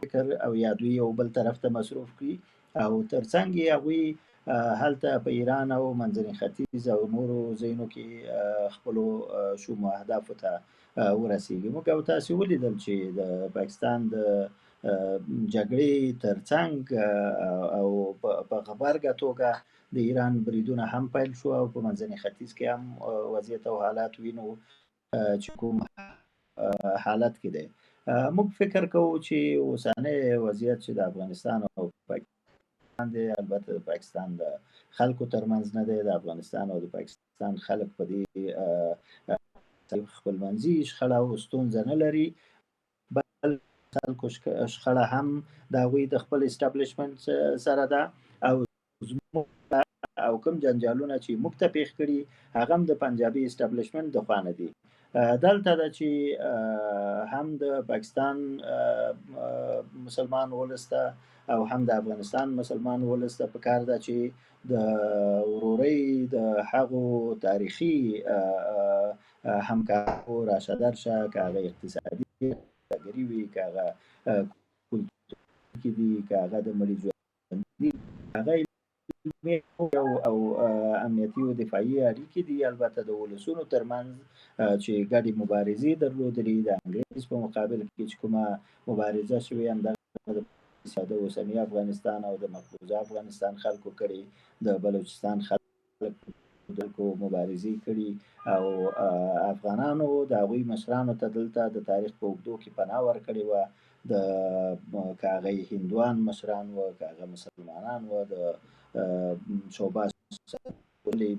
فکر او یا دوی یو بل طرف ته مصروف کړي، او ترڅنګ یې هغوی هلته په ایران او منځني ختیځ او نورو ځایونو کې خپلو شومو اهدافو ته ورسیږي. موږ او تاسې ولیدل چې د پاکستان د جګړې ترڅنګ او په غبرګه توګه د ایران بریدونه هم پیل شو او په منځني ختیځ کې هم وضعیت او حالات وینو چې کوم حالت کې دی. موږ فکر کوو چې اوسنی وضعیت چې د افغانستان او پاکستان دی، البته د پاکستان د خلکو ترمنځ نه دی، د افغانستان او د پاکستان خلک په دې خپلمنځي شخړه او ستونزه نه لري، بل خلکو شخړه هم د هغوی د خپل اسټابلیشمنټ سره ده، او زموږ او کوم جنجالونه چې موږ ته پېښ کړي هغه هم د پنجابي اسټابلیشمنټ د خوا نه دي. دلته ده چې هم د پاکستان مسلمان ولس ته او هم د افغانستان مسلمان ولس ته پکار ده چې د ورورۍ د هغو تاریخي همکارو راشه درشه، که هغه اقتصادي سوداګري وي، که هغه کلتوري دي، که هغه د مړي ژوندي، هغه علمي او امنیتي او دفاعي اړیکې دي. البته د ولسونو ترمنځ چې ګډې مبارزې درلودلې، د انګریز په مقابل کې چې کومه مبارزه شوې، همدغه د اوسني افغانستان او د مقبوضه افغانستان خلکو کړې، د بلوچستان خلکو مبارزې کړي، او افغانانو د هغوی مشرانو ته دلته د تاریخ په اوږدو کې پناه ورکړې وه. د که هغه هندوان مشران وه، که هغه مسلمانان وه، د شوباش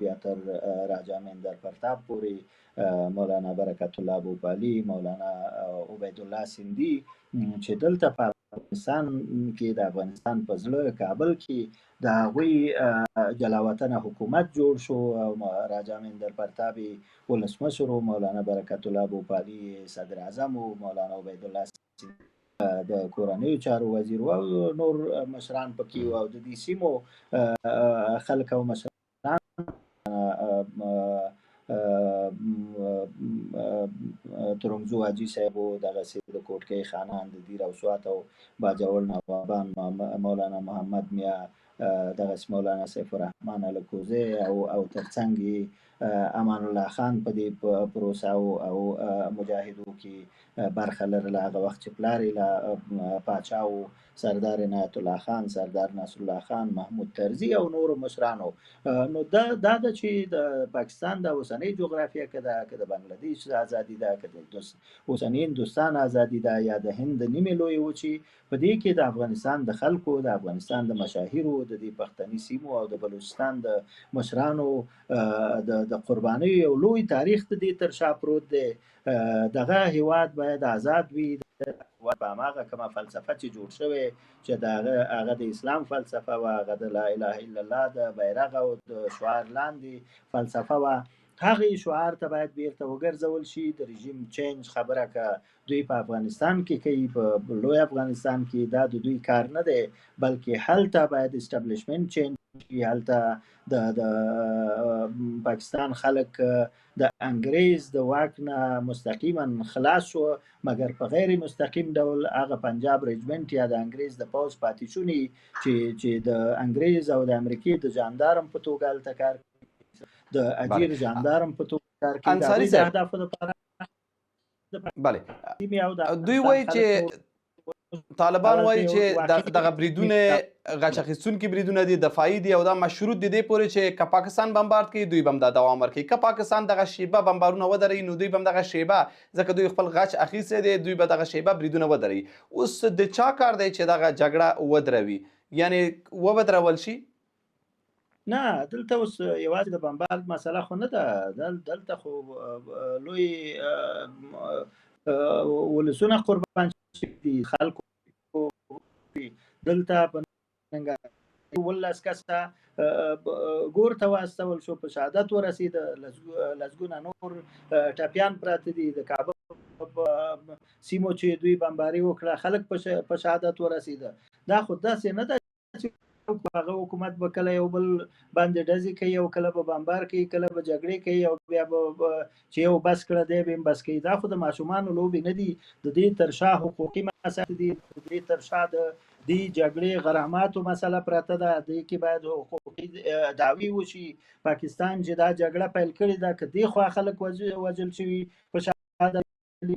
بیا تر راجا مهندر پرتاپ پورې، مولانا برکت الله بوپالي، مولانا عبیدالله سندي، چې دلته په افغانستان کې د افغانستان په زړه کابل کې د هغوی جلاوطنه حکومت جوړ شو او راجا مهندر پرتاپ ولسمشر و، مولانا برکت الله بوپالي صدر اعظم و، مولانا عبیدالله د کورنیو چارو وزیر و او نور مشران پکې وو، او د دې سیمو خلک او مشران ترنګزو حاجي صاحب و، دغسې د کوټکۍ خانان، د دیر او سوات او باجوړ نوابان، مولانا محمد میا دغسې مولانا سیف الرحمن الکوزی او او ترڅنګ یې امان الله خان په دې پروسه او او مجاهدو کې برخه لرله، هغه وخت چې پلار یې لا پاچا و، سردار عنایت الله خان، سردار نصرالله خان، محمود طرزي او نورو مشرانو. نو دا دا ده چې د پاکستان د اوسنۍ جغرافیه که ده، که د بنګلادیش ازادي ده، که د اوسني هندوستان ازادي ده، یا د هند د نیمې لویې وچې، په دې کې د افغانستان د خلکو، د افغانستان د مشاهیرو، د دې پښتني سیمو او د بلوچستان د مشرانو د د قربانیو یو لوی تاریخ د دې تر شا پروت دی. دغه هیواد باید آزاد وي. په هماغه کومه فلسفه چې جوړ شوی، چې د هغه هغه د اسلام فلسفه وه، هغه د لا اله الا الله د بیرغ او د شعار لاندې فلسفه وه، هغې شعار ته باید بیرته وګرځول شي. د رژیم چینج خبره که دوی په افغانستان کې کوي، په لوی افغانستان کې، دا د دوی کار نه دی، بلکې هلته باید اسټابلیشمنت چینج شي. هلته د د پاکستان خلک د انګریز د واک نه مستقیما خلاص شو، مګر په غیر مستقیم ډول هغه پنجاب رجمنټ یا د انګریز د پوځ پاتې شوني چې چې د انګریز او د امریکې د ژاندارم په توګه هلته کار، د اجیر ژاندارم په توګه کار کوي، د انصاري هغوی د صاحب اهدافو لپاره بله سیمې او د دوی افغانستان وایي خلک چې طالبان وایي یو چې واقعي دغه بریدونه غچ اخیستونکي بریدونه دي، دفاعي دي او دا مشروط دي، دې پورې چې که پاکستان بمبارد کوي دوی به هم دا دوام ورکوي، که پاکستان دغه شیبه بمبارونه ودروي نو دوی به هم دغه شیبه، ځکه دوی خپل غچ اخیستی دی، دوی به دغه شیبه بریدونه ودروي. اوس د چا کار دی چې دغه جګړه ودروي، یعنی وبدرول شي؟ نه، دلته اوس یوازې د بمبارد مسله خو نه ده. دلته خو لوی ولسونه قربان شوي دي، خلکو دلته په ننګرهار 17 کسه ګور ته واستول شو، په شهادت ورسید، لسګونه نور ټپیان پراته دي. د کابل په سیمو چې دوی بمباري وکړه، خلک په شهادت ورسید. دا خو داسې نه ده چې هغه حکومت به کله یو بل باندې ډزې کوي او کله به بمبار کوي، کله به جګړې کوي او بیا به چې یو بس کړه دی به هم بس کوي. دا خو د ماشومانو لوبې نه دي. د دې تر شا حقوقي مسایل دي، د دې تر شا د دې جګړې غراماتو مسله پرته ده. دې کې باید حقوقي دعوی وشي. پاکستان چې دا جګړه پیل کړې ده، که دې خوا خلک وژل شوي، په شهادت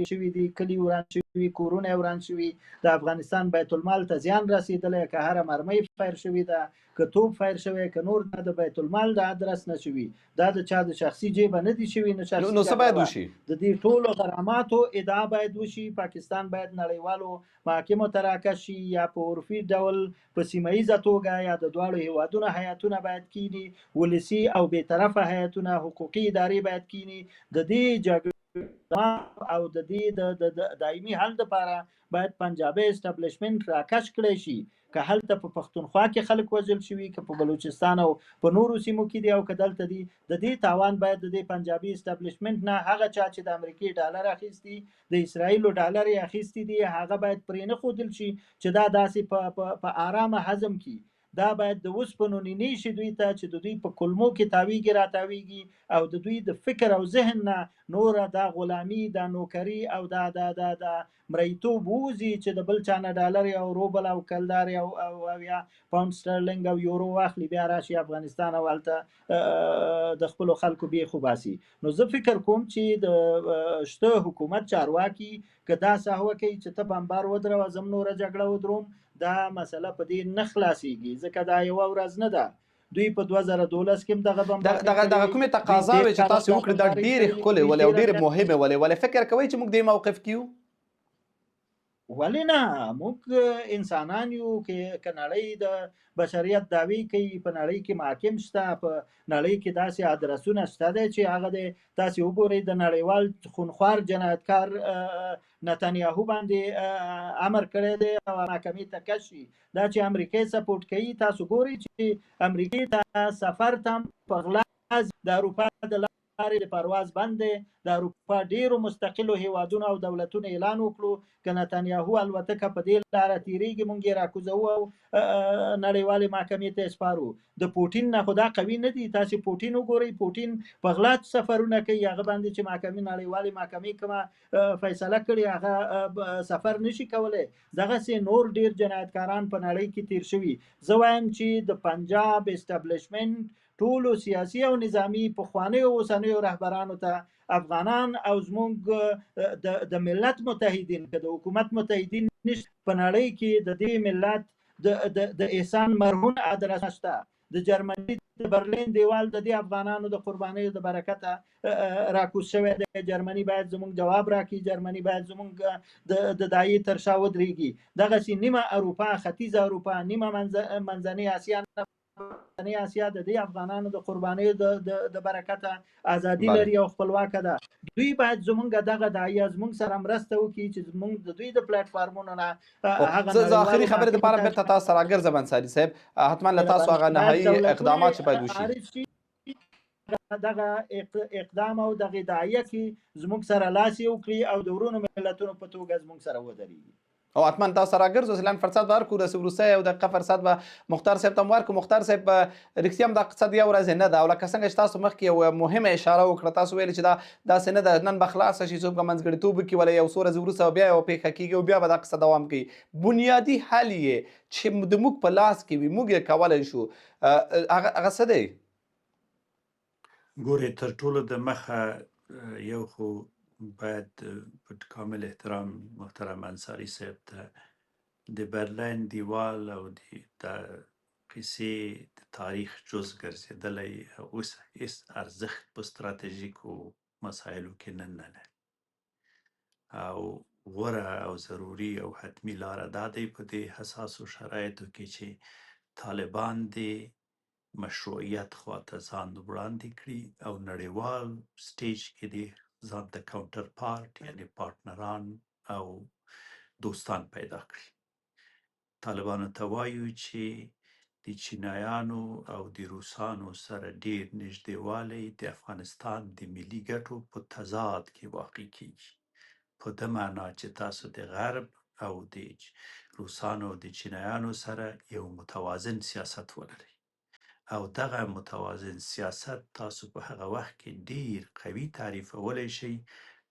شوي دي، کلي وران شوي، کورونه وران شوي، د افغانستان بیت المال ته زیان رسیدلی، که هره مرمۍ فایر شوې ده، که توپ فایر شوی، که نور، دا د بیت المال د ادرس نه شوي، دا د چا د شخصي جیبه نه دي شوي. نه شخصي نو څه باید جګړه وه. وشي؟ د دې ټولو غراماتو ادعا باید وشي. پاکستان باید نړیوالو محاکمو ته راکش شي، یا په عرفي ډول په سیمه ییزه توګه، یا د دواړو هیوادونو هیئتونه باید کینی، ولسي او بې طرفه هیئتونه، حقوقي ادارې باید کینی. د دې جګړې او د دې د دایمي حل لپاره باید پنجابي اسټابلیشمنت راکش کړی شي. که هلته په پښتونخوا کې خلک وژل شوي، که په بلوچستان او په نورو سیمو کې دي او که دلته دي، د دې تاوان باید د دې پنجابي اسټابلیشمنت نه، هغه چا چې د امریکې ډالر اخیستي، د اسراییلو ډالر یې اخیستي دي، هغه باید پرې نه ښودل شي چې دا داسې په آرامه هضم کړي. دا باید د اوسپنو نینې شي دوی ته چې د دوی په کولمو کې تاویږي راتاویږي او د دوی د فکر او ذهن نه نوره دا غلامي، دا نوکري او دا دا دا دا مریتوب ووځي چې د بل چا نه ډالر او روبل او کلدارې او او او یا پاونډ سټرلینګ او یورو واخلي، بیا راشي افغانستان او هلته د خپلو خلکو بیخ وباسي. نو زه فکر کوم چې د شته حکومت چارواکي که دا سهوه کوي چې ته بمبار ودروه، زه هم نوره جګړه ودروم، دا مسله په دې نه خلاصیږي، ځکه دا یوه ورځ نه ده. دوی په 2012 کې هم دغه بمبارۍ دغه کړې دغه وې، کومې دوی تقاضاوې تېر چې کال تاسو هم دا وکړې، دا بمبارۍ ډېرې کړې وې، ښکلې دوی ولې او تېره ډېرې میاشت مهمې ولې، ولې فکر کوئ چې موږ دې موقف کې یو؟ ولې نه؟ موږ انسانان یو. که نړۍ د بشریت دعوی کوي، په نړۍ کې محاکم شته، په نړۍ کې داسې ادرسونه شته دی چې هغه دی تاسې وګورئ، د نړیوال خونخوار جنایتکار نتانیاهو باندې امر کړی دی او محکمې ته کش شي. دا چې امریکې سپورټ کوي، تاسو ګورئ چې امریکې ته سفر ته په غلا د اروپا د لارې د پرواز بند دی. د اروپا ډیرو مستقلو هیوادونو او دولتونو اعلان وکړو که نتانیاهو الوتکه په دې لاره تیریږي مونږ یې راکوزوو او نړیوالې محکمې ته یې سپارو. د پوټین نه خو دا قوي نه دي. تاسې پوټین وګورئ، پوټین په غلا سفرونه کوي، هغه باندې چې محکمې نړیوالې محکمې کومه فیصله کړې هغه سفر نشي کولی. دغسې نور ډیر جنایتکاران په نړۍ کې تیر شوي. زه وایم چې د پنجاب اسټابلیشمنټ ټولو سیاسي او نظامي پخوانیو اوسنیو رهبرانو ته افغانان او زموږ د ملت متحدین، که د حکومت متحدین نشته په نړۍ کې، د دې ملت د احسان مرهون ادرس شته. د جرمني د برلین دیوال د دې افغانانو د قربانیو د برکته راکوز شوی دی. جرمني باید زموږ جواب راکړي، جرمني باید زموږ د دایې تر شا ودرېږي. دغسې نیمه اروپا، ختیځه اروپا، نیمه منځنۍ اسیا، منځنۍ اسیا د دې افغانانو د قربانیو د برکته ازادي لري او خپلواکه ده. دوی باید زمونږ دغه داعیه زمونږ سره مرسته وکړي چې زمونږ د دوی د پلیټفارمونو نه هغه زه آخري خبرې لپاره بیرته تاسو سره راګرځم. انصاري صاحب، حتما له تاسو هغه نهایي اقدامات چې باید وشي دغه اقدام او دغه داعیه کې زموږ سره لاس یو کړي او د ورونو ملتونو په توګه زموږ سره ودرېږي. او حتما تاسو سره راګرځو. ځلان فرصت به ورکړو، داسې وروستی یو دقیقه فرصت به مختار صاحب ته هم ورکړو. مختار صاحب، رښتیا هم دا قصه د یو ورځې نه ده او لکه څنګه چې تاسو مخکې یو مهمه اشاره وکړه، تاسو ویل چې دا داسې نه ده نن به خلاصه شي، څوک به منځګړیتوب وکړي، ولې یو څو ورځې وروسته به بیا یوه پېښه کېږي او بیا به دا قصه دوام کوي. بنیادي حل یې چې د موږ په لاس کې وي، موږ یې کولی شو، هغه څه دی؟ ګورې، تر ټولو د مخه یو خو باید په کامل احترام محترم انصاري صاحب ته د برلین دیوال او د قصې د تاریخ جز ګرځېدلی او اوس هیڅ ارزښت په ستراتیژیکو مسایلو کې نن نه لري. او غوره او ضروري او حتمي لاره دا دی په دې حساسو شرایطو کې چې طالبان دې مشروعیت خواته ځان وړاندې کړي او نړیوال سټیج کې دې ځان ته کاونټر پارټ یعنی پارټنران او دوستان پیدا کړي. طالبانو ته وایو چې د چینایانو او د روسانو سره ډیر نږدېوالی د افغانستان د ملي ګټو په تضاد کې واقع کیږي، په ده معنا چې تاسو د غرب او د روسانو او د چینایانو سره یو متوازن سیاست ولرئ او دغه متوازن سیاست تاسو په هغه وخت کې ډیر قوي تعریفولی شئ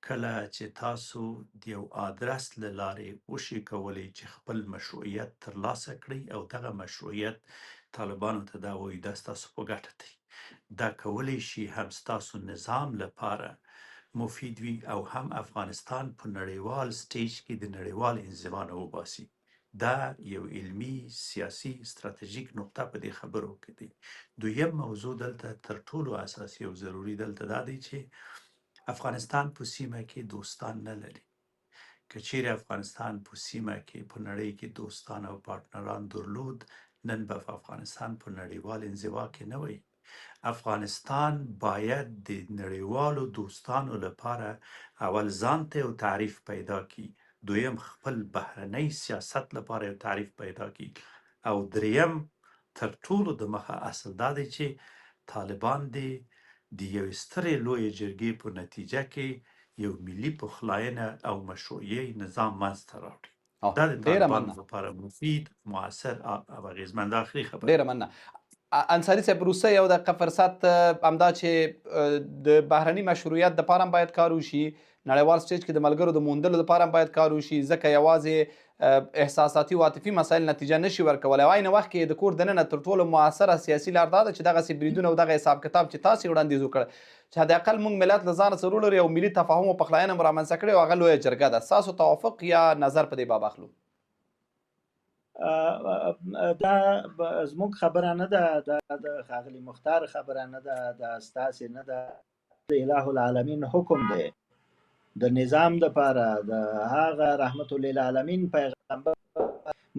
کله چې تاسو د یو آدرس له لارې وشي کولی چې خپل مشروعیت ترلاسه کړئ او دغه مشروعیت طالبانو ته دا وایي دا ستاسو په ګټه دی. دا کولی شي هم ستاسو نظام لپاره مفید وي او هم افغانستان په نړیوال سټیج کې د نړیوال انزوا نه وباسي. دا یو علمي، سیاسي، ستراتیژیک نقطه په دې خبرو کې دی. دویم موضوع دلته تر ټولو اساسي او ضروري دلته دا دی چې افغانستان په سیمه کې دوستان نه لري. که چیرې افغانستان په سیمه کې په نړۍ کې دوستان او پارټنران درلود، نن به افغانستان په نړیوال انزوا کې نه وای. افغانستان باید د نړیوالو دوستانو لپاره اول ځان ته یو تعریف پیدا کړي، دویم خپل بهرنی سیاست لپاره یو تعریف پیدا کړي او دریم تر ټولو د مخه اصل دا دی چې طالبان دې د یوې سترې لویې جرګې په نتیجه کې یو ملي پخلاینه او مشروعي نظام منځته راوړي. دا د طالبانو لپاره مفید، موثر او اغېزمن. دا اخري خبره. ډېره مننه انصاري صاحب. وروستی یو دقیقه فرصت، همدا چې د بهرني مشروعیت دپاره هم باید کار وشي، نړیوال سټیج کې د ملګرو د موندلو دپاره هم باید کار وشي، ځکه یوازې احساساتي او عاطفي مسایل نتیجه نشي ورکولی او عین وخت کې د کور دننه تر ټولو موثره سیاسي لار دا ده چې دغسې بریدونه او دغه حساب کتاب چې تاسې وړاندیز وکړ چې حد اقل موږ ملت له ځانه سره ولري او ملي تفاهم او پخلاینه مو رامنځته کړې او هغه لویه جرګه ده. ستاسو توافق یا نظر په دې باب اخلو. دا زموږ خبره نه ده، دا د ښاغلي مختار خبره نه ده، دا ستاسې نه ده، د اله العالمین حکم دی د نظام د پاره، د هغه رحمت للعالمین پیغمبر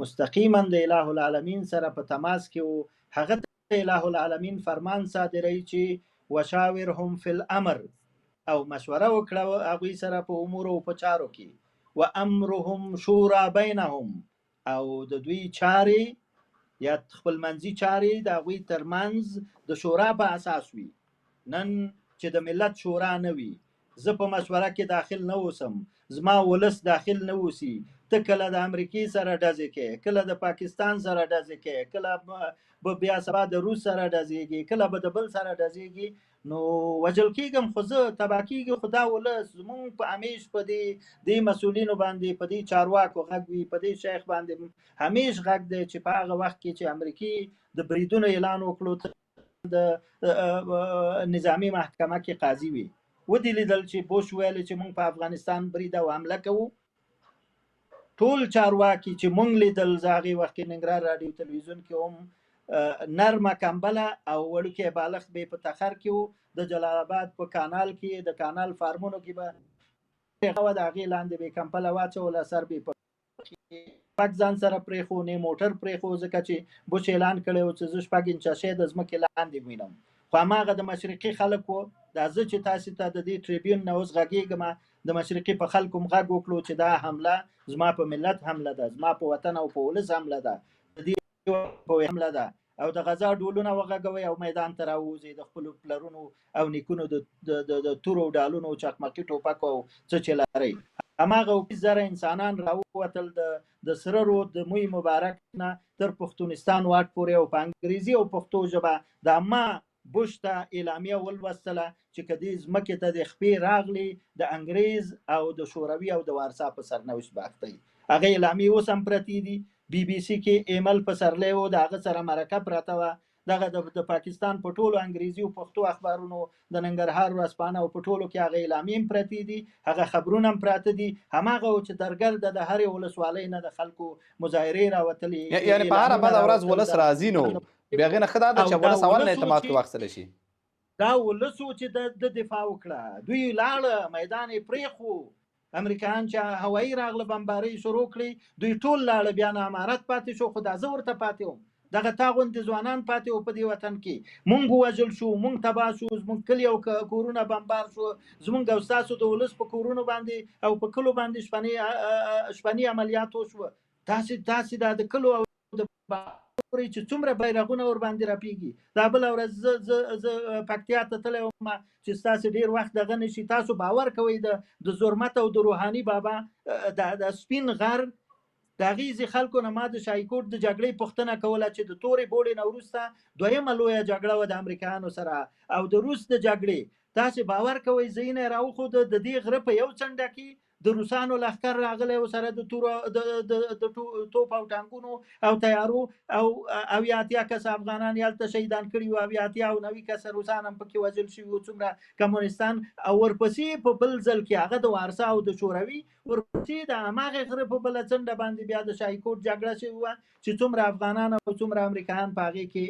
مستقیما د اله العالمین سره په تماس کې وو، هغه د اله العالمین فرمان صادروي چې وشاورهم فی الامر، او مشوره وکړه هغوی سره په امور او په چارو کې، و امرهم شورا بینهم، او د دوی چارې یا خپل منځي چارې د هغوی ترمنځ د شورا په اساس وي. نن چې د ملت شورا نه وي، زه په مشوره کې داخل نه اوسم، زما ولس داخل نه اوسي، ته کله د امریکې سره ډزې کې، کله د پاکستان سره ډزې کې، کله به بیا سبا د روس سره ډزېږي، کله به د بل سره ډزېږي، نو وژل کېږم خو زه، تباه کېږي خو دا ولس. زمونږ په همیش په دې دې مسؤلینو باندې، په دې چارواکو غږ وي، په دې شیخ باندې همیش غږ دی چې په هغه وخت کې چې امریکې د بریدونو اعلان وکړو، د نظامی محکمه کې قاضي وي، ودی لیدل چې بوش ویل چې مونږ په افغانستان برید او حمله کوو. ټول چارواکي چې مونږ لیدل، زه هغې وخت کې ننګرهار راډیو تلویزیون کې هم نرمه کمبله او وړوکی بالښت به په تخر کې و، د جلال آباد په کانال کې د کانال فارمونو کې به هغه د هغې لاندې به کمپله واچوله، سر به په شپږ ځان سره پرېښو، نه موټر پرېښو، ځکه چې بوش اعلان کړی و چې زه 6 انچه شی د ځمکې لاندې وینم. خو هماغه د مشرقي خلک وو، دا زه چې تاسې ته د دې ټریبیون نه اوس غږېږم، د مشرقي په خلکو هم غږ وکړو چې دا حمله زما په ملت حمله ده، زما په وطن او په ولس حمله ده، د دې په حمله ده، او د غزا ډولونه وغږوئ او میدان ته راووځئ د خپلو پلرونو او نیکونو د د تورو ډالونو او چقمقي ټوپکو او څه چې لرئ. هماغه 20,000 انسانان راووتل د سره رود د موی مبارک نه تر پښتونستان واټ پورې، او په انګریزي او پښتو ژبه د ما بوش ته اعلامیه ولوستله چې که دې ځمکې ته د خپې راغلې، د انګریز او د شوروي او د وارسا په سرنوشت به اخته. هغه اعلامیې اوس هم پرتې دي. بي بي سي کې ایمل پسرلی و، د هغه سره مرکه پرته وه. دغه د پاکستان په ټولو انګریزي او پښتو اخبارونو، د ننګرهار ورځپاڼه او په ټولو کې هغه اعلامیې هم پرتې دي، هغه خبرونه هم پراته دي. هماغه و چې درګرده د هرې ولسوالۍ نه د خلکو مظاهرې راوتلې، یعنی په هره بده ورځ ولس راځي، نو بیا هغې نه ښه دا ده چې ولس اول نه اعتماد کې واخیستل شي. دا ولس و چې د دفاع وکړه، دوی لاړه، میدان یې پرېښو. امریکایان چې هوایي راغله بمبارۍ شروع کړې، دوی ټول لاړه، بیا نه امارت پاتې شو، خو دا زه ورته پاتې وم، دغه تا غوندې ځوانان پاتې وو په دې وطن کې. مونږ ووژل شو، مونږ تباه شو، زمونږ کلي او کورونه بمبار شو، زمونږ او ستاسو د ولس په کورونو باندې او په کلو باندې شپني عملیات وشو. تاسې دا د کلو او د ګورئ چې څومره بیرغونه ورباندې رپیږي. دا بله ورځ زه زه زه پکتیا ته تللی وم چې ستاسې ډېر وخت دغه نه شي. تاسو باور کوئ د د زرمت او د روحاني بابا د سپین غر د هغې ځای خلکو نه ما د شاهیکوټ د جګړې پوښتنه کوله چې د تورې بوړې نه وروسته دویمه لویه جګړه وه د امریکایانو سره او د روس د جګړې. تاسې باور کوئ ځایونه یې راوښوده، د دې غره په یو څنډه کې د روسانو لښکر راغلی و سره د تورو د د د توپ او ټانکونو او تیارو، او 70 80 کسه افغانان یې هلته شهیدان کړي وو، 70 80 او 90 کسه روسان هم پکې وژل شوي وو، څومره کمونستان. او ورپسې په بل ځل کې هغه د وارسا او د شوروي، ورپسې د هماغې غره په بله څنډه باندې بیا د شاهیکوټ جګړه شوې وه چې څومره افغانان او څومره امریکایان په هغې کې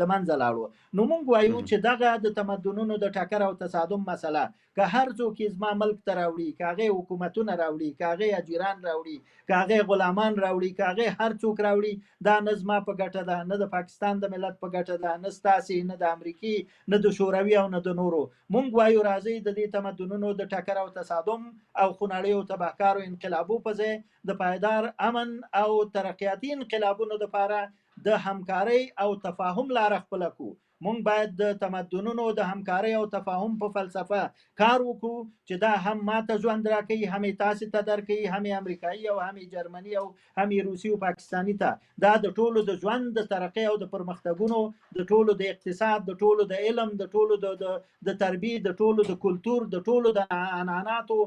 د منځه لاړو. نو موږ وایو چې دغه د تمدنونو د ټکر او تصادم مسله که هر څوک یې زما ملک ته راوړي، که هغې حکومتونه راوړي، که هغې اجیران راوړي، که هغې غلامان راوړي، که هغې هر څوک راوړي، دا نه زما په ګټه ده، نه د پاکستان د ملت په ګټه ده، نه ستاسې، نه د امریکې، نه د شوروي او نه د نورو. مونږ وایو راځئ د دې تمدنونو د ټکر او تصادم او خونړیو تباهکارو انقلابو په ځای د پایدار امن او ترقیاتي انقلابونو دپاره د همکارۍ او تفاهم لاره خپله کړو. مونږ باید د تمدنونو د همکارۍ او تفاهم په فلسفه کار وکړو چې دا هم ماته ژوند راکوي، هم یې تاسې ته درکوي، هم یې امریکایي او هم یې جرمني او هم یې روسي او پاکستاني ته. دا د ټولو د ژوند د ترقۍ او د پرمختګونو، د ټولو د اقتصاد، د ټولو د علم، د ټولو د د د تربیې، د ټولو د کلتور، د ټولو د عنعناتو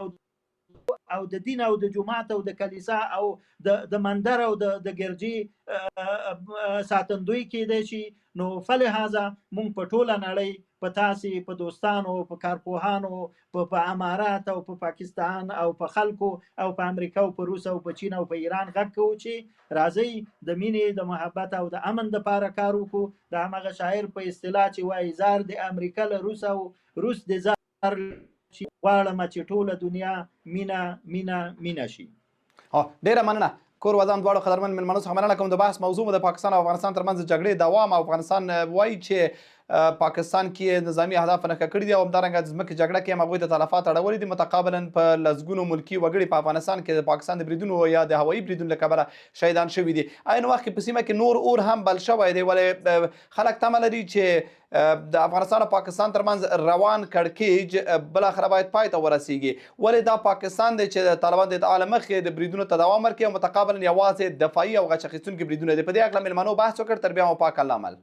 او او د دین او د جومات او د کلیسا او د د مندر او د د ګرجې ساتندوی کېدای شي. نو فلهذا مونږ په ټوله نړۍ، په تاسې، په دوستانو، په کارپوهانو، په امارات او په پاکستان او په خلکو او په امریکا او په روس او په چین او په ایران غږ کوو چې راځئ د مینې، د محبت او د امن دپاره کار وکړو. د همغه شاعر په اصطلاح چې وایي زار د امریکا له روس او روس د زار شي، غواړم چې ټوله دنیا مینه مینه مینه شي. ډیره مننه. کور ودان دواړو قدرمن مېلمنو څخه مننه کوم. د بحث موضوع مو د پاکستان او افغانستان ترمنځ د جګړې دوام، او افغانستان وایي چې پاکستان کې یې نظامي اهداف په نښه کړي دي او همدارنګه د ځمکې جګړه کې هم هغوی ته تلفات اړولي دي. متقابلاً په لسګونو ملکي وګړي په افغانستان کې د پاکستان د بریدونو یا د هوایي بریدونو له کبله شهیدان شوي دي. عین وخت کې په سیمه کې نور اور هم بل شوی دی، ولې خلک تمه لري چې د افغانستان او پاکستان ترمنځ روان کړکېچ بالاخره باید پای ته ورسیږي. ولې دا پاکستان دی چې د طالبان د ادعا له مخې د بریدونو ته دوام ورکوي او متقابلاً یوازې دفاعي او غچ اخیستونکي بریدونه دي. په دې هکله مېلمنو بحث وکړ. تر بیا مو پاک الله مل.